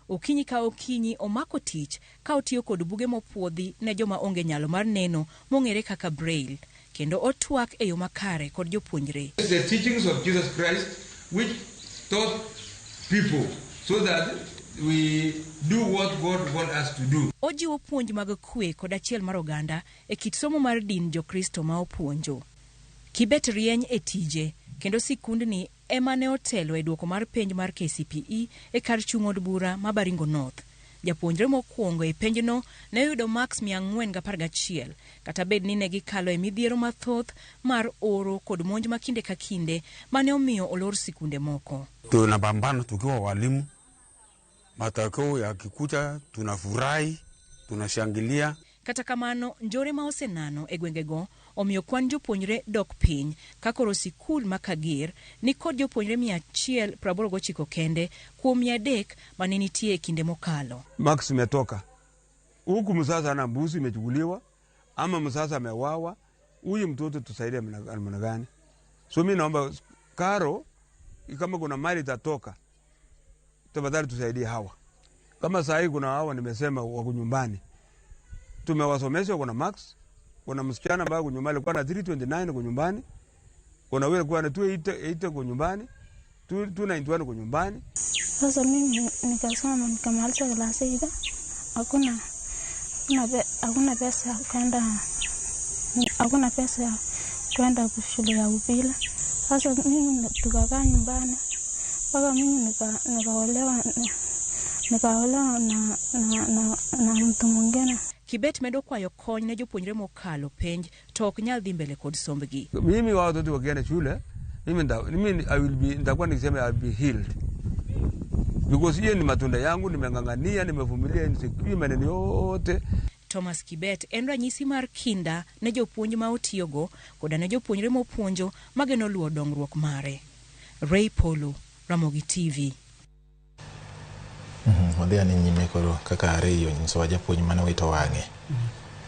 Okinyi ka okinyi omako tich ka otiyo kod buge mopuodhi ne joma onge nyalo mar neno mong'ere kaka Braille, kendo otwak e yo makare kod jopuonjre. The teachings of Jesus Christ, which taught people so that we do what God wants us to do. Ojiwo puonj mag kwe kod achiel mar oganda e kit somo mar din Jokristo ma opuonjo. Kibet rieny e tije kendo sikundni ema ne otelo e duoko mar penj mar KCPE e kar chung' od bura ma Baringo North. Japuonjre mokwongo e penjno ne oyudo maks 411, kata bed ni ne gikalo e midhiero mathoth mar oro kod monj ma kinde ka kinde mane omiyo olor sikunde moko. Tunapambana tukiwa walimu, matokeo yakikuja tunafurahi, tunashangilia. Kata kamano, njore ma osenano e gwengego omiyo kwan jopuonjre dok piny ka koro sikul ma Kager ni kod jopuonjre 189 kende kuom 300 mane nitie e kinde mokalo. Max imetoka huku, msasa na mbuzi imechukuliwa ama msasa amewawa, huyu mtoto tusaidie namna gani? So mimi naomba karo, kama kuna mali itatoka, tafadhali tusaidie hawa. Kama saa hii kuna hawa nimesema wako nyumbani, tumewasomesha, kuna max, kuna msichana ambaye kwa nyumbani alikuwa na 329 kwa nyumbani, kuna wewe alikuwa na 288 kwa nyumbani, 291 kwa nyumbani. Sasa mimi nikasoma nikamaliza klasi 6, hakuna pesa ya kwenda, hakuna pesa ya kwenda shule ya upili. Sasa mimi tukakaa nyumbani mpaka mimi nikaolewa na mtu mwingine. Kibet medo kwayo kony ne jopuonjre mokalo penj to ok nyal dhi mbele kod sombgi. Mimi watoto wakienda shule, mimi I will be, nitakuwa nikisema I will be healed. Because hiyo ni matunda yangu, nimeng'ang'ania, nimevumilia insecurity maneno yote. Thomas Kibet en ranyisi mar kinda ne jopuonj ma otiyogo koda ne jopuonjre mopuonjo mageno luwo dongruok mare. Ray Polo, Ramogi TV. Wadhi ane nyime koro kaka Ray onyisowa japuonj mane owito wang'e.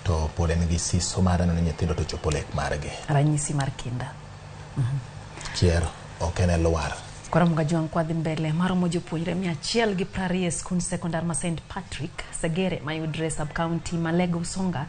To pod en gi siso mar neno ni nyithindo to chopo lek margi. Ranyisi mar kinda. Kier ok en e lwar. Koro Mgajwang' kwadhi mbele maromo jopuonjre 120 e skund sekondar ma St Patrick Segere mayudre sub county ma Lego Usonga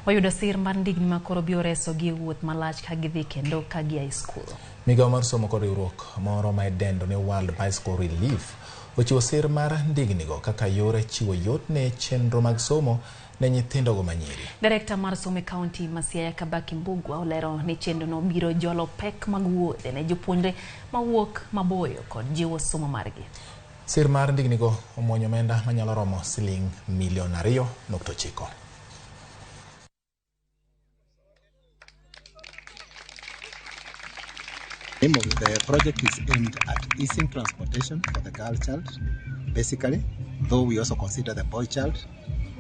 oyudo sir mar ndigni ma koro biro resogi e wuoth malach ka gidhi kendo ka gia e skul. Migawo mar somo kod riwruok moro ma idendo ni World Bicycle Relief ochiwo sir mar ndignigo kaka yor chiwo yot ne chenro mag somo ne nyithindogo manyiri. Direkta mar somo e kaunti ma Siaya Kabaki Mbugua olero ni chenrono biro jolo pek mag wuothe ne jopuonjre mawuok maboyo kod jiwo somo margi. Sir mar ndignigo omuonyo omenda manyalo romo siling milion 2.9. Aim of the project is aimed at easing transportation for the girl child, basically, though we also consider the boy child,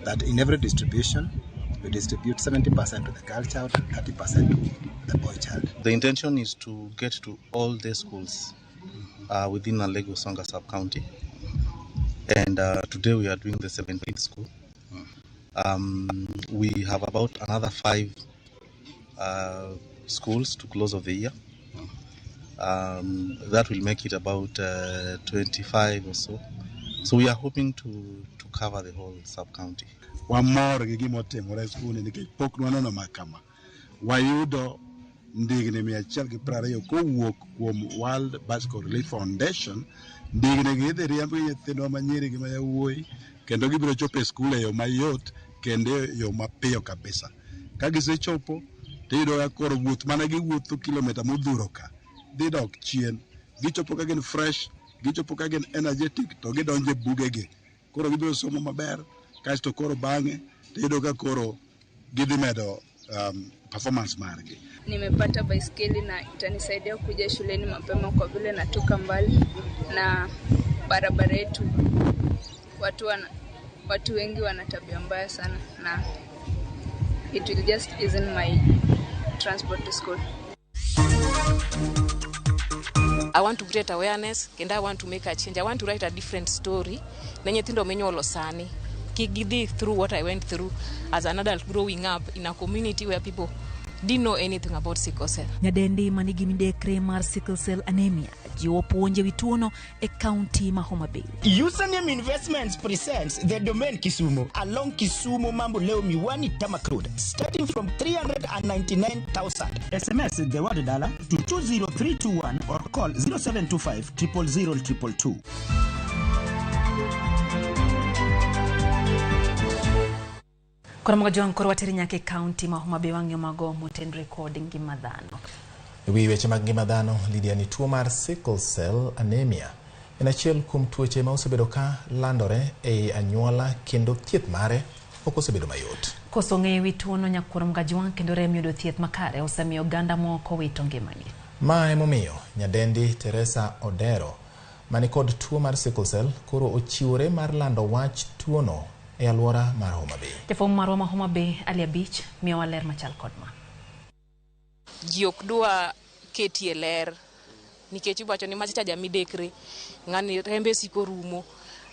that in every distribution, we distribute 70% to the girl child and 30% to the boy child. The intention is to get to all the schools within Alego Usonga sub-county. And today we are doing the 17th school. We have about another 5 schools to close of the year. That will make it about 25 or so. So we are hoping to cover the whole sub-county. Wamor gi gima otimore e skul nikech pok nwaneno ma kama. Wayudo ndigni 120 kowuok kuom World Bicycle Relief Foundation. Ndigni gi idhi riemb gi nyithindwa manyiri gi ma yawuoyi kendo gibiro chopo e skul e yo mayot kendo e yo mapiyo kabisa. Ka gisechopo tiyudo ka koro wuoth mane giwuotho kilomita modhuro ka dhi dok chien. Gichopo ka gin fresh, gichopo ka gin energetic to gidonjo e bugegi. Koro gibiro somo maber, kasto koro bang'e tiyudo ka koro gidhi medo performance margi. Nimepata baiskeli na itanisaidia kuja shuleni mapema kwa vile natoka mbali na barabara yetu. Watu wengi wana tabia mbaya sana na it will just isn't my transport to school. I want to create awareness and I want to make a change. I want to write a different story. Ne nyithindo minyuolo sani kik gidhi through what I went through as an adult growing up in a community where people didn't know anything about sickle cell. Nyadendi manigi midekre mar sickle cell anemia jiwo puonj ewi tuono e kaunti ma Homa Bay. Username Investments presents The Domain Kisumu along Kisumu Mamboleo Miwani Tarmac Road, starting from 399,000. SMS the word dollar to 20321 or call 0725 000 222. Koro mogo jwang' koro wateri nyaka e kaunti ma Homa Bay wang'iyo mago motenore kod ngima dhano. Ewi weche mag ngima dhano, Lydia, ni tuo mar sickle cell anemia en achiel kuom tuoche ma osebedo ka landore ei anyuola kendo thieth mare ok osebedo mayot. Koso ng'eyo wi tuono nyakwar Mgajwang' kendo rem yudo thieth makare osemiyo oganda moko wito ngimagi. Ma emomiyo nyadendi Teresa Odero mani kod tuo mar sickle cell koro ochiwore mar lando wach tuono e alwora mar Homa Bay. Jafwambo marwa ma Homa Bay Ali Abich miyowa ler machal kod ma. Ji ok dwa ketie ler nikech iwacho ni macha cha jamidekre, ng'ani rembe siko rumo,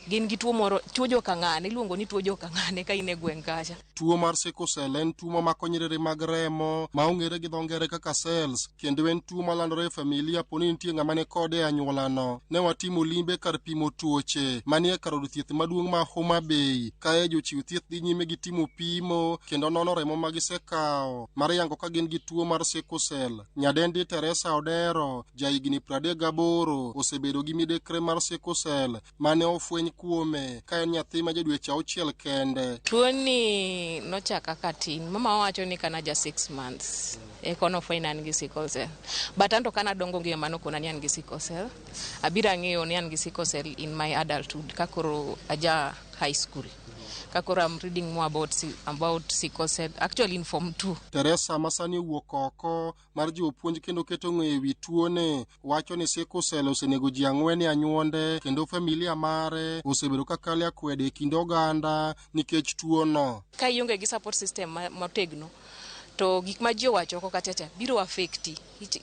gin gi tuo moro, tuo joka ng'ane, iluongo ni tuo joka ng'ane ka in e gweng' kacha. Tuo mar sickle cell en tuo mamako nyiriri mag remo ma ong'ere gi dho ngere kaka cells, kendo en tuo malandore e familia poni nitie ng'ama ni kode e anyuolano. Ne watimo limbe kar pimo tuoche manie kar od thieth maduong' ma Homa Bay, kae jochiw thieth dhi nyime gi timo pimo kendo nono remo ma gisekawo mar yango ka gin gi tuo mar sickle cell. Nyadendi Teresa Odero, jahigni 38, osebedo gi midekre mar sickle cell mane ofweny kuome ka en nyathi ma ja dweche 6 kende. Tuoni nochaka katin, mama wacho ni kana ja 6 months eko nofweny ni an gi sickle cell, but anto kana dongo ngima manokona ni an gi sickle cell, abiro ang'eyo ni an gi sickle cell in my adulthood ka koro aja high school, ka koro I'm reading more about sickle cell actually in form 2. Teresa masani owuok oko mar jiwo puonj kendo keto ng'eyo ewi tuone wacho ni sickle cell osenego ji 4 e anyuonde kendo familia mare osebedo ka kalo e akwede e kind oganda nikech tuono. Ka ionge gi support system motegno to gik ma ji owacho oko kacha cha biro affecti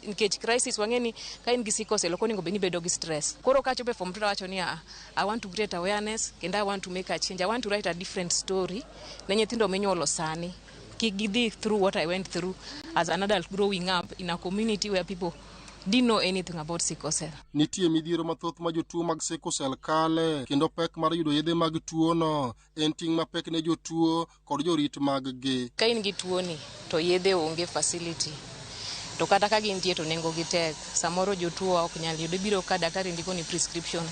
nikech crisis wang'e ni ka in gi sickle cell ok onego bed ni ibedo gi stress. Koro kachopo e form 2 tawacho ni I want to create awareness kendo I want to make a change, I want to write a different story ne nyithindo minyuolo sani kik gidhi through what I went through as an adult growing up in a community where people didn't know anything about sickle cell. Nitie midhiero mathoth ma jotuo mag sickle cell kale kendo pek mar yudo yedhe mag tuono en ting' mapek ne jotuo kod jorit mag gi. Ka in gi tuoni to yedhe onge facility, to kata ka gintie to nengo gi tek, samoro jotuo ok nyal yudo, ibiro ka daktari ndiko ni prescription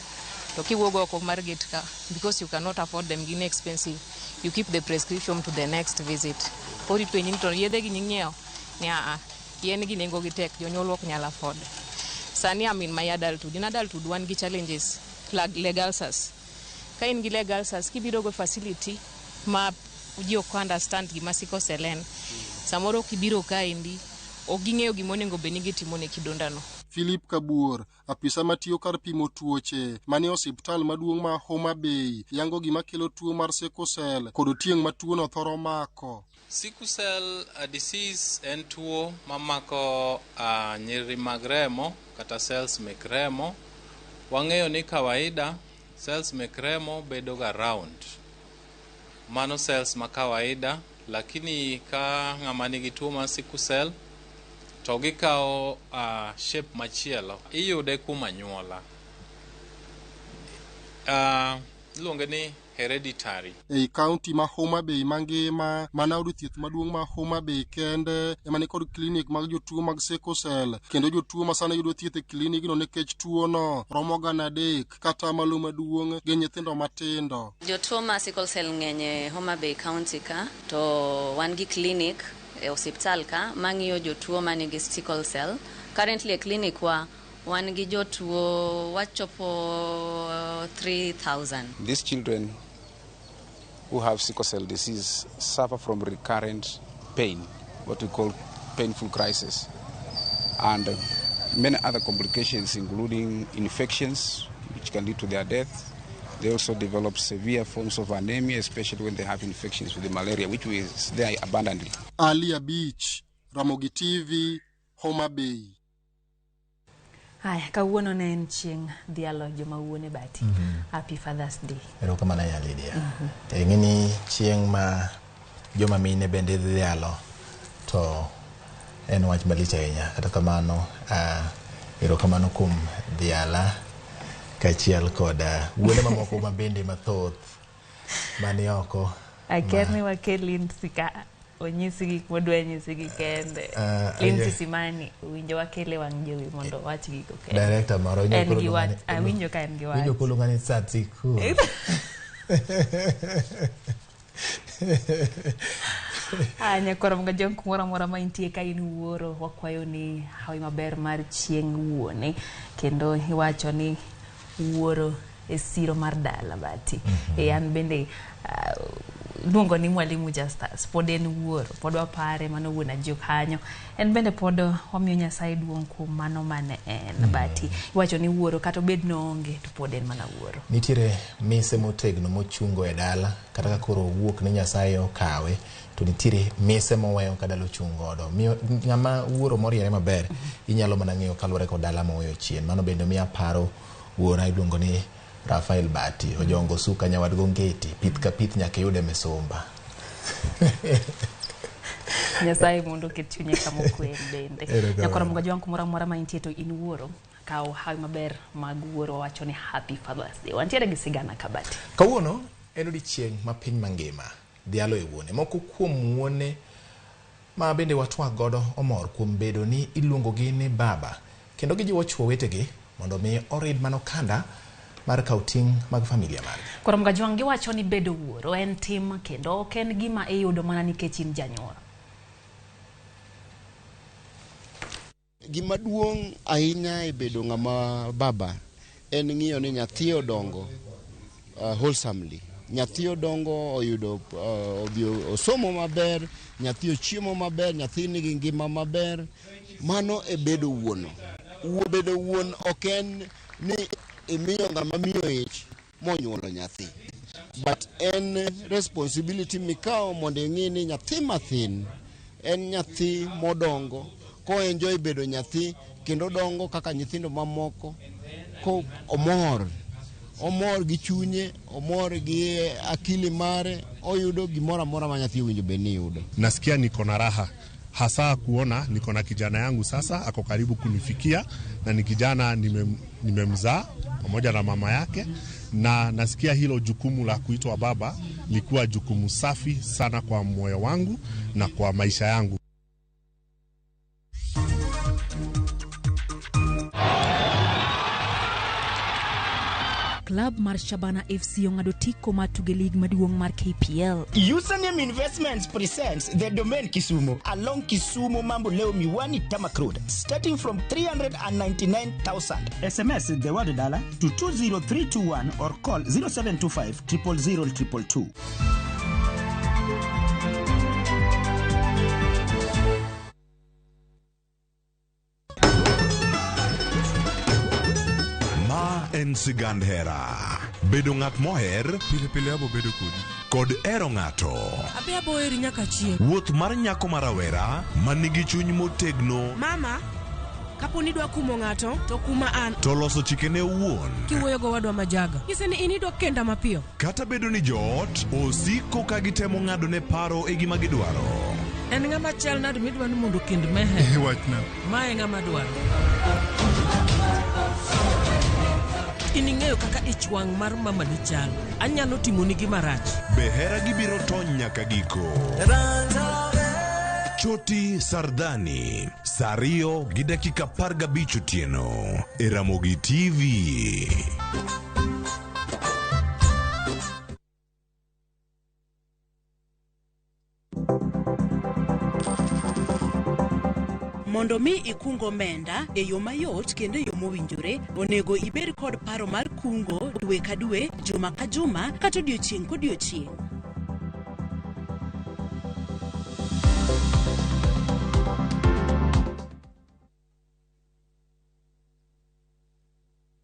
to kiwuok oko mar gate ka because you cannot afford them, gin expensive, you keep the prescription to the next visit. Koro ipenji ni to yedhe gi nying'iewo ni aa yien gi nengo gi tek, jonyuol ok nyal afford. Sani I'm in my adulthood. In adulthood wan gi challenges like leg ulcers. Ka in gi leg ulcers kibiro go facility ma ji ok understand gima sickle cell en, samoro kibiro kaendi ok ging'eyo gima onego bed ni gitimo ne kidondano. Philip Kabuor, apisa matiyo kar pimo tuoche manie osiptal maduong' ma Homa Bay, yango gima kelo tuo mar sickle cell kod otieng' ma tuono thoro mako. Sickle cell disease en tuo mamako nyiriri mag remo kata cells mek remo. Wang'eyo ni kawaida cells mek remo bedo ga round, mano cells ma kawaida, lakini ka ng'ama nigi tuo mar sickle cell to gikawo shape machielo. Iyude kuom anyuola, iluonge ni hereditary. Ei kaunti ma Homa Bay mangima, mana od thieth maduong' ma Homa Bay kende ema nikod klinik mag jotuo mag sickle cell, kendo jotuo ma sani yudo thieth e klinikno nikech tuono romo 300 kata malo maduong' gi nyithindo matindo. Jotuo ma sickle cell ng'eny e Homa Bay County ka, to wan gi klinik e osiptal ka mang'iyo jotuo manigi sickle cell. Currently e klinik wa wan gi jotuo wachopo 3,000. These children who have sickle cell disease suffer from recurrent pain, what we call painful crisis, and many other complications including infections which can lead to their death. They also develop severe forms of anemia, especially when they have infections with the malaria, which is there abundantly. Alia Beach, Ramogi TV, Homa Bay. Haya, kawuono ne en chieng' dhialo joma wuone bati. Happy Father's Day. Erokamano ya Lydia. Ing'e ni chieng' ma joma mine bende dhialo to En wach malich ahinya. Kata kamano, erokamano kuom dhiala kaachiel kod wuone mamoko ma bende mathoth mani oko. Akia ni wakel Lindsay ka onyisi gik modwa nyisi gi kende. Lindsay Simani owinjo wakele wang' jowi mondo owach gigo kende. Director moro En gi wach, awinjo ka en gi wach. Winjo koluonga ni Satiku. Ah, nyakoro mga kumoro amora ma intie ka in wuoro wakwayo ni hawi maber mar chieng' wuone kendo iwacho ni wuoro e siro mar dala bati. E an bende luongo ni Mwalimu Justus pod en wuoro pod wapare mano wuon Ajuk kanyo en bende pod wamiyo Nyasaye duong' kuom mano mane en bati iwacho ni wuoro kata obed noonge to pod en mana wuoro. Nitiere mise motegno mochungo e dala kata ka koro owuok ni Nyasaye okawe to nitiere mise moweyo ka dala ochung' godo. Miyo ng'ama wuoro moriere maber inyalo mana ng'eyo kaluwore kod dala moweyo chien. Mano bende miyo aparo wuora iluongo ni Rafael Bati, Ojongo Suka nyawad Gongeti, pith ka pith nyaka iyude misumba. Nyasaye mondo oket chunye kama okwe bende. Nyakoro mga jwang' kumoro amora ma intie to in wuoro kaw hawi maber mag wuoro wacho ni Happy Father's Day. Wantiere gi sigana kabati. Kawuono en odiechieng' ma piny mangima dhialo e wuone. Moko kuom wuone ma bende watwak godo omor kuom bedo ni iluongogi ni baba kendo gijiwo chwo wetegi mondo mi orid mana okanda mar kawo ting' mag familia margi. Koro mga jwang' giwacho ni bedo wuoro en tim kendo ok en gima iyudo mana nikech in janyuol. Gima duong' ahinya e bedo ng'ama baba en ng'iyo ni nyathi odongo wholesomely. Nyathi odongo oyudo odhi osomo maber, nyathi ochiemo maber, nyathi nigi ngima maber. Mano e bedo wuono. Bedo wuon ok en ni imiyo ng'ama miyo ich monyuolo nyathi. But en responsibility mikawo mondo ing'i ni nyathi mathin en nyathi modongo ko enjoy bedo nyathi kendo dongo kaka nyithindo mamoko ko omor omor gi chunye omor gi akili mare oyudo gimoro amora ma nyathi owinjo bed ni yudo. Nasikia niko na raha hasa kuona niko na kijana yangu sasa ako karibu kunifikia na ni kijana nimemzaa pamoja na mama yake, na nasikia hilo jukumu la kuitwa baba likuwa jukumu safi sana kwa moyo wangu na kwa maisha yangu. Club mar Shabana FC ong'ado tiko mar tuge league maduong' mar KPL. Username Investments presents the Domain Kisumu along Kisumu Mambo Leo Miwani Tarmac Road, starting from 399,000. SMS the word dollar to 20321 or call 0725 000 222. Ma en sigand hera. Bedo ng'at moher Pile pile abo bedo kodi. Kod hero ng'ato. Abi abo heri nyaka chieng'. Wuoth mar nyako ma rawera ma nigi chuny motegno Mama, kapo ni idwa kumo ng'ato, to kuma an. To loso chikene owuon. Kiwuoyo gowadwa majaga. Nyise ni in idwa kenda mapiyo. Kata bedo ni joot osiko ka gitemo ng'ado ne paro e gima gidwaro. En ng'ama chal nade midwa ni mondo okend Meher? Wachna. Ma e ng'ama dwaro. In ing'eyo kaka ich wang' mar mamani chal. Anyalo timoni gima rach. Be hera gibiro tony nyaka giko? Choti Sardani, saa 2:15 otieno e Ramogi TV. Mondo mi ikung omenda e yo mayot kendo e yo mowinjore, onego ibed kod paro mar kungo dwe ka dwe, juma ka juma, kata odiochieng' kodiochieng'.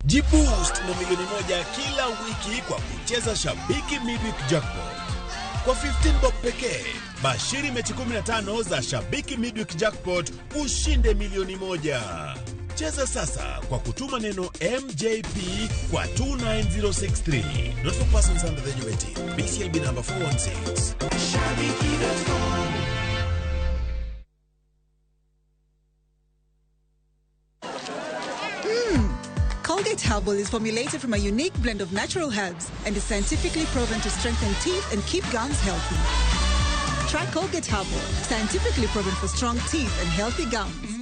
Jiboost na 1 milioni kila wiki kwa kucheza Shabiki Midweek Jackpot. Kwa 15 bob pekee, bashiri mechi 15 za Shabiki Midweek Jackpot ushinde 1 milioni. Cheza sasa kwa kutuma neno MJP kwa 29063. Not for persons under the age of 18. BCLB number 416. Shabiki.com. Colgate Herbal is formulated from a unique blend of natural herbs and is scientifically proven to strengthen teeth and keep gums healthy. Try Colgate Herbal, scientifically proven for strong teeth and healthy gums.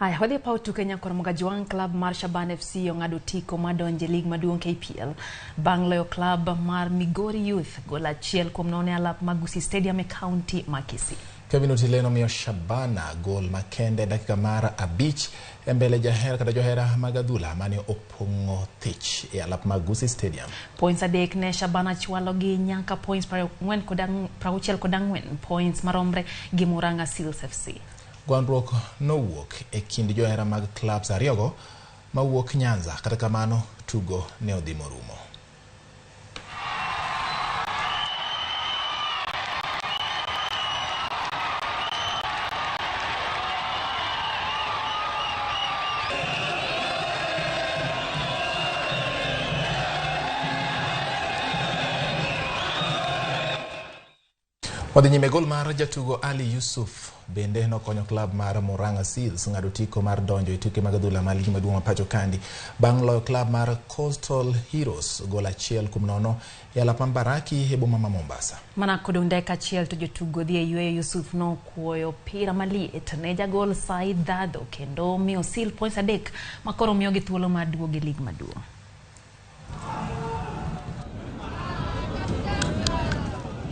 Haya, wadhi e paw tuke Nyakwar Mugajwang' Club mar Shaban FC ong'ado otiko mar donjo e lig maduong' KPL bang' loyo club mar Migori Youth gol 1-0 e alap mar Gusii Stadium e kaunti ma Kisii. Kevin Otile nomiyo Shabana gol makende dakika mar 5 e mbele jahera kata johera mag adhula mane opong'o thich e alap mar Gusii Stadium. Points 3 ne Shabana chwalo gi nyaka points 64 points maromre gi Murang'a Seals FC. Gwandruok nowuok e kind johera mag clubs ariyogo mawuok Nyanza, kata kamano tugo ne odhi morumo. Wadhi nyime, gol mar jatugo Ali Yusuf bende nokonyo klab mar Murang'a Seals ng'ado otiko mar donjo e tuke mag adhula mar ligi maduong' ma pacho kandi bang' loyo klab mar Coastal Heroes gol 1-0 e alap mar Mbaraki e boma ma Mombasa. Mana kodong' dakika achiel to jotugo dhi e yweyo, Yusuf nokuoyo opira maliet ne jagol Said Dhadho kendo miyo Seal points 3 makoro miyogi thuolo mar duogo e lig maduong'.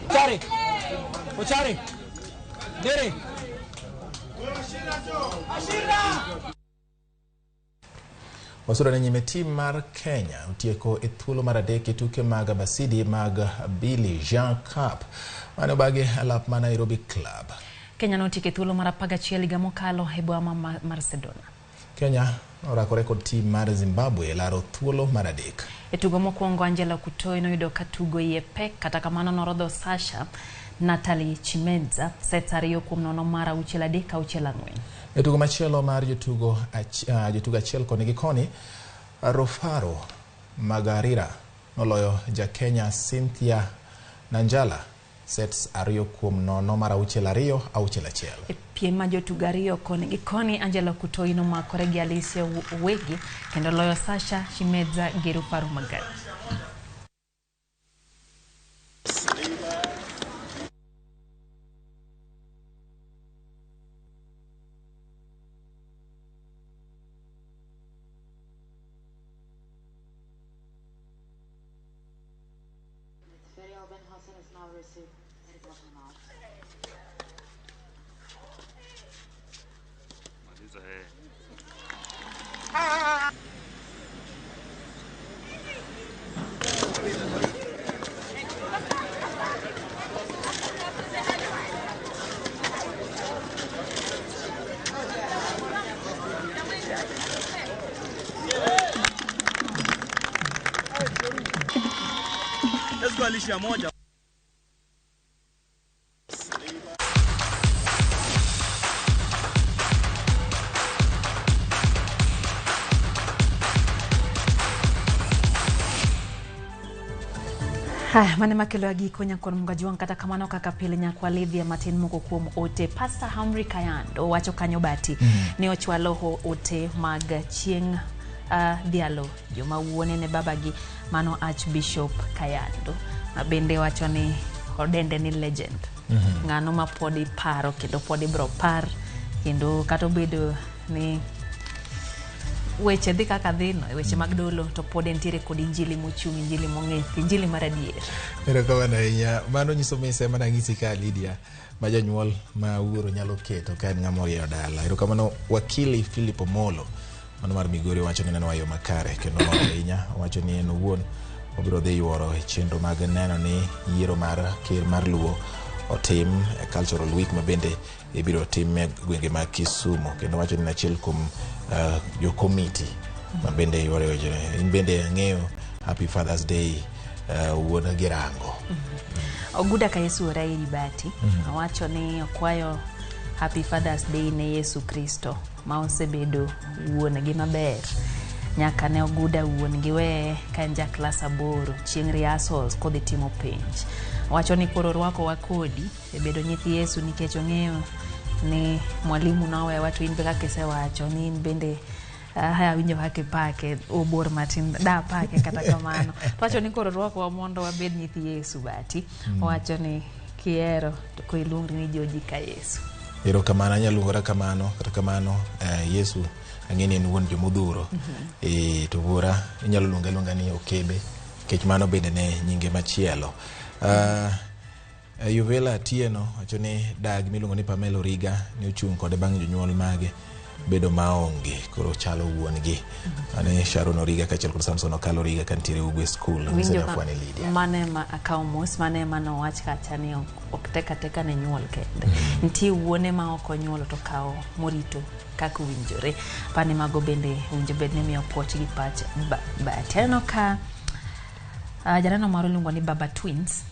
Ochare. Ochare. Dere. Wasudo ne nyime, tim mar Kenya otieko e thuolo mar 3 e tuke mag Abasidi mag Billie Jean Cup mane obagi alap ma Nairobi Club. Kenya notieko e thuolo mar 11 higa mokalo e boma ma Barcelona. Kenya orakore kod tim mar Zimbabwe e laro thuolo mar 3. E tugo mokwongo Angela Kutoi noyudo ka tugo iye pek, kata kamano norodho Sasha Natalie Chimedza sets 2-0 mar 6-3 6-4. E tugo machielo mar jotugo achiel koni gi koni, Rofaro Magarira noloyo ja Kenya Cynthia Nanjala sets 2-0 mar 6-2 6-1. E piem ma jotugo ariyo koni gi koni, Angela Kutoi nomakore gi Alicia Owegi kendo loyo Sasha Chimedza gi Rufaro Magarira. Let's go Alicia moja. Haya, mane makelo ya giko Nyakwar Mugajwang'. Kata kamano kaka pile nyakwa Lydia matin moko kuom ote. Pastor Humphrey Kayando wacho kanyo bati ne ochwalo ote mag chieng' dhialo joma wuone ne babagi, mano Archbishop Kayando ma bende wacho ni odende ni legend. Ng'ano ma pod iparo kendo pod ibro par, kendo kata obedo ni weche dhi kaka dhi no, weche mag dolo, to pod entiere kod injili mochung', injili mong'ith, injili mar adier. Erokamano ahinya. Mano nyiso mise mana ng'isi ka Lydia ma janyuol ma wuoro nyalo keto ka en ng'ama orieyo dala. Erokamano wakili Philip Omolo mano mar Migori wacho ni neno yo makare kendo mor ahinya. Owacho ni en owuon obiro dhi yuoro e chenro mag neno ni yiero mar ker mar Luo otim e Cultural Week ma bende ibiro tim e gwenge mag Kisumu, kendo wacho ni en achiel kuom jo komiti ma bende yuoro e weche. In bende ang'eyo Happy Father's Day wuon Girango. Oguda ka Yesu ora iri bati. Owacho ni okwayo Happy Father's Day ne Yesu Kristo ma osebedo wuon-gi maber nyaka ne oguda wuon-gi weye ka en ja klas 8 chieng' rehearsals kodhi timo penj. Wacho ni koro orwakowa kodi e bedo nyithi Yesu nikech ong'eyo ni mwalimu nowewa to in be kaka isewacho ni in bende haya winjo kaka ipake obor matin da pake kata kamano. To wacho ni koro rwakowa mondo wabed nyithi Yesu bati. Owacho ni kihero to koro iluongri ni Joji ka Yesu. Erokamano, anyalo luongora kamano, kata kamano Yesu ang'e ni en wuon jomodhuro. To wuora inyalo luonge aluonga ni Okebe, nikech mano bende ne nyinge machielo. Yuvela Atieno wacho ni dag miluongo ni Pamela Origa ne ochung' kode bang' jonyuol mage bedo maonge, koro chalo wuon gi. Mane Sharon Origa kaachiel kod Samson Okalo Origa kantiere Ugwe School. Nyiso ni Winjo ka afwani Lydia. mano ema akawo mos, mano ema nowach kacha ni ok tek ateka ne nyuol kende. Nitie wuone ma ok onyuolo to kawo morito kaka owinjore. Apani mago bende owinjo bed ni miyo puoch gi pach Bahati. Aneno ka janeno moro iluongo ni Baba Twins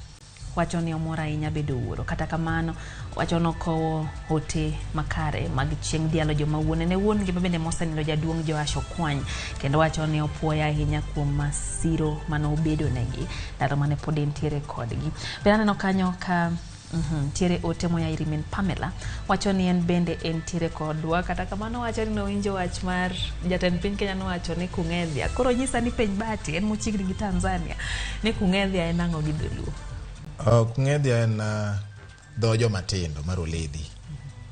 wacho ni omor ahinya bedo wuoro. Kata kamano wacho nokowo ote makare mag chieng' dhialo joma wuone ne wuon gi bende mosenindo jaduong' Joash Okwany, kendo wacho ni opuoyo ahinya kuom masiro mane obedo negi ndalo mane pod entiere kodgi. Bende aneno kanyo ka nitiere ote moya ir min Pamela wacho ni en bende entiere kodwa, kata kamano wacho ni nowinjo wach mar jatend piny Kenya nowacho ni Kung'ethia. Koro nyisa ni penj Bahati en mochiegni gi Tanzania ni Kung'ethia en ang'o gi dholuo? Kung'ethia en dho joma tindo mar oledhi.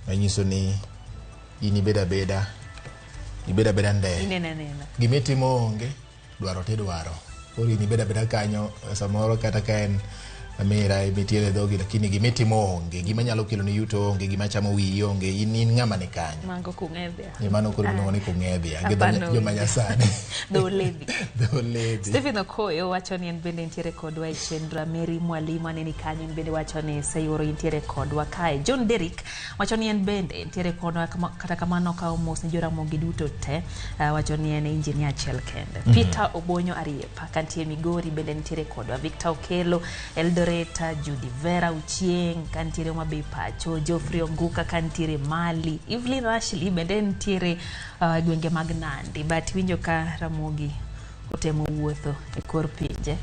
Manyiso ni in ibed abeda, ibed abeda nde. Ineno anena. Gimitimo onge, dwaro tidwaro. Koro in ibed abeda kanyo samoro kata ka en amira emitiere dhogi, lakini gimitimo onge, gima nyalo kelo ni yuto onge, gima chamo wiyi onge, in ng'ama ni kanyo. Mago Kung'ethia. Mano koro iluongo ni Kung'ethia gi dho joma nyasani. Dho oledhi. Dho oledhi. Stephen Okoyo wacho ni en bende nitiere kodwa e chenro. Mary Mwalimu aneni kanyo, en bende wacho ni Seyoro nitiere kodwa kae. John Derrick wacho ni en bende nitiere kodwa, kata kamano okawo mos ne Joramogi duto te. Wacho ni en engineer achiel kende. Peter Obonyo Ariepa kantie Migori bende nitiere kodwa. Victor Okelo Eldoret, Judy Vera Uchieng kantiere Homa Bay pacho, Geoffrey Onguka kantiere Mali, Evelyn Ashley bende nitiere gwenge mag Nandi. But winjo ka Ramogi otemo wuotho e kor pinje.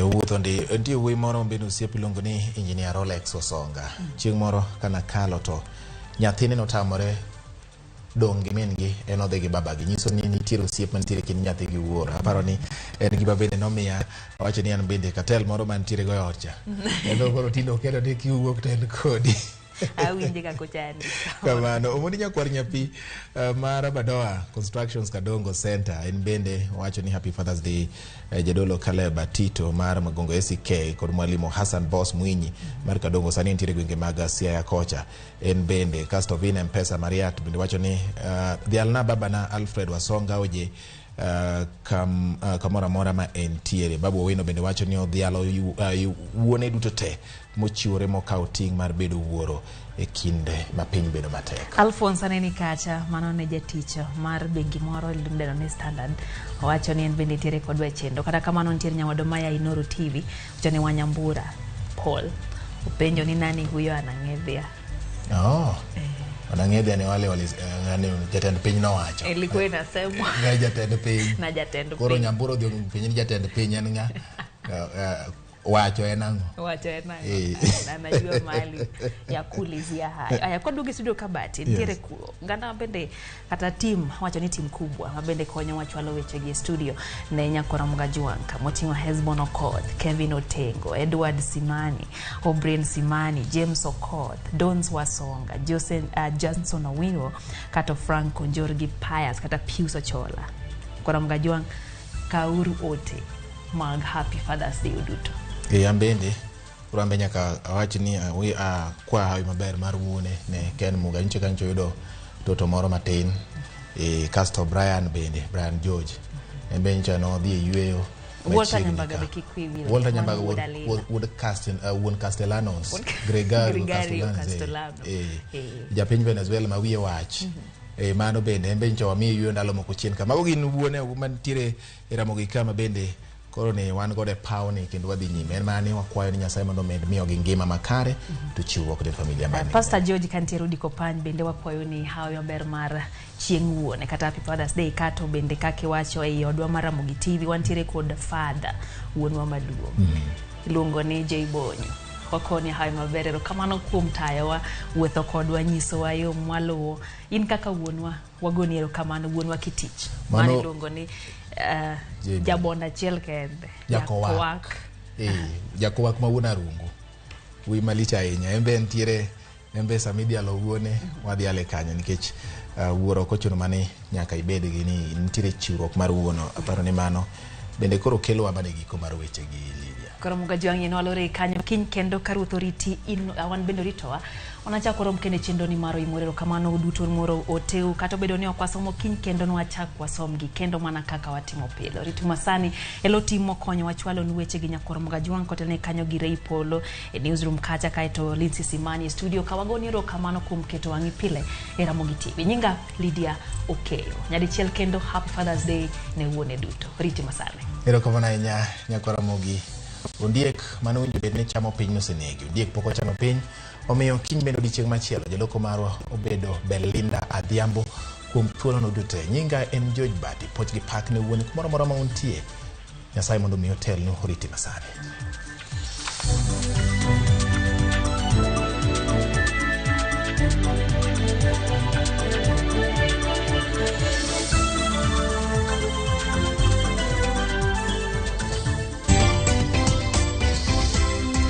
Owuotho ndi. Nitie wuoyi moro bende osiep iluongo ni Engineer Rolex Osonga. Chieng' moro kanakalo to nyathine notamore dong' gi min gi, en odhi gi babagi. Nyiso ni nitiere osiep mantiere kind nyathi gi wuoro. Aparo ni en gima bende nomiya awacho ni an bende katel moro mantiere go e ot cha. Kendo koro tinde oketo ni kiwuok to en kodi. Awinje kaka ochandi. Kamano. Omondi Nyakwar Nyapi mar Badoa Constructions Kadongo Center en bende owacho ni Happy Father's Day Jadolo Caleb Atito mar Magongo ACK kod Mwalimu Hassan Boss Mwinyi mar Kadongo sani entiere gwenge mag Siaya kocha. En bende kasto Vina Mpesa Mariat bende wacho ni dhialna babana Alfred Wasonga oje kamoro amora ma entiere. Babu Owino bende wacho ni odhialo wuone duto te mochiwore mokawo ting' mar bedo wuoro e kinde ma piny bedo matek. Alphonse aneni kacha, mano ne jatich mar bengi moro midendo ni Standard. Owacho ni en bende nitiere kodwa e chenro. Kata kamano nitiere nyawadwa maya Inooro TV, owacho ni Wanyambura Paul openjo ni nani huyo anang'ethia. Wanang'ethia ni wale wale jatend piny nowacho. Ilikuwa inasemwa na jatend piny. Na jatend Koro piny. Nyambura odhi penjo ni jatend piny en ng'a? Wacho en ang'o? Wacho en ang'o? Na najua mahali ya kuulizia hayo. Aya, kwa dugi studio Kabati, nitiere ngana bende kata team, wacho ni team kubwa, ma bende konyo wachwalo weche gi e studio ne Nyakora Mgajuanka, moting'o Hesbon Okoth, Kevin Otengo, Edward Simani, O'Brien Simani, James Okoth, Dons Wasonga, Jose, Johnson Owino, kata Frank Njoroge Pius, kata Pius Ochola. Kora Mgajuang, kauru ote mag Happy Father's Day duto. An bende koro an be nyaka awach ni kwa hawi maber mar wuone ne Ken Muga nyicha kanyo yudo toto moro matin. Kasto Brian bende, Brian George en be nyicha nodhi e yweyo Walter machiegni Nyambaga ka. be kik wiyi wil. Walter Nyambaga Mano wuod Alila. wuod wuon Castellanos. Gregario Gregario Castellanos, Castellano. Japiny Venezuela ma wiye wach. Mano bende en be nyicha wamiye yweyo ndalo moko chien ka. Mago gin wuone mantiere e Ramogi ka ma bende Koro ni wan godo e paw ni kendo wadhi nyime. En mana ni wakwayo ni Nyasaye mondo omed miyogi ngima makare to chiwruok ne familia mane. Pastor George kantiere Odi Kopany bende wakwayo ni hawi maber mar chieng' wuone kata Happy Father's Day kato bende kaka iwacho ei odwa mar Ramogi TV wantiere kod father wuonwa maduong' iluongo ni J Bonyo. Wakoni hawi maber, erokamano kuom tayowa, wuotho kodwa, nyisowa yo mwaluwo. In kaka wuonwa, wagoni erokamano wuonwa kitich. Mano iluongo ni jabonda achiel kende. Jakowak. Jakowak ma wuon Arungu. Wuoyi malich ahinya. En be entiere, en be sama idhialo wuone, wadhiale kanyo nikech wuoro ok ochuno mana ni nyaka ibed gi ni nitiere chiwruok mar wuono. Aparo ni mano bende koro kelowa mana e giko mar weche gi Lydia. Koro Muga Jwang' in walore kanyo kiny kendo ka Ruoth oriti in wan bende oritowa. Wanachak warom kendo e chenro ni mar Oimore. Erokamano uduto moro oteu kata obedo ni ok wasomo kiny kendo nwachak wasomgi kendo mana kaka watimo pile. Oritu masani e lo tim mokonyo wachwalonu weche gi Nyakwar Muga Jwang' kotelne kanyo gi Ray Polo e newsroom kacha kaeto Lindsay Simani e studio ka wagoni erokamano kuom keto wang'i pile e Ramogi TV. Nyinga Lydia Okeyo. Nyadichiel kendo Happy Father's Day ne wuone duto. Riti masani. Erokamano ahinya Nyakwar Ramogi. Ondiek mane owinjo bed ni chamo piny nosenegi. Ondiek pok ochamo piny. Omiyo kiny bende odiechieng' machielo jaloko marwa obedo Belinda Adhiambo kuom thuolono duto. Nyinga en George Badi. Poch gi pak ne wuone kumoro amora ma untie. Nyasaye mondo omi otelnu oriti masani.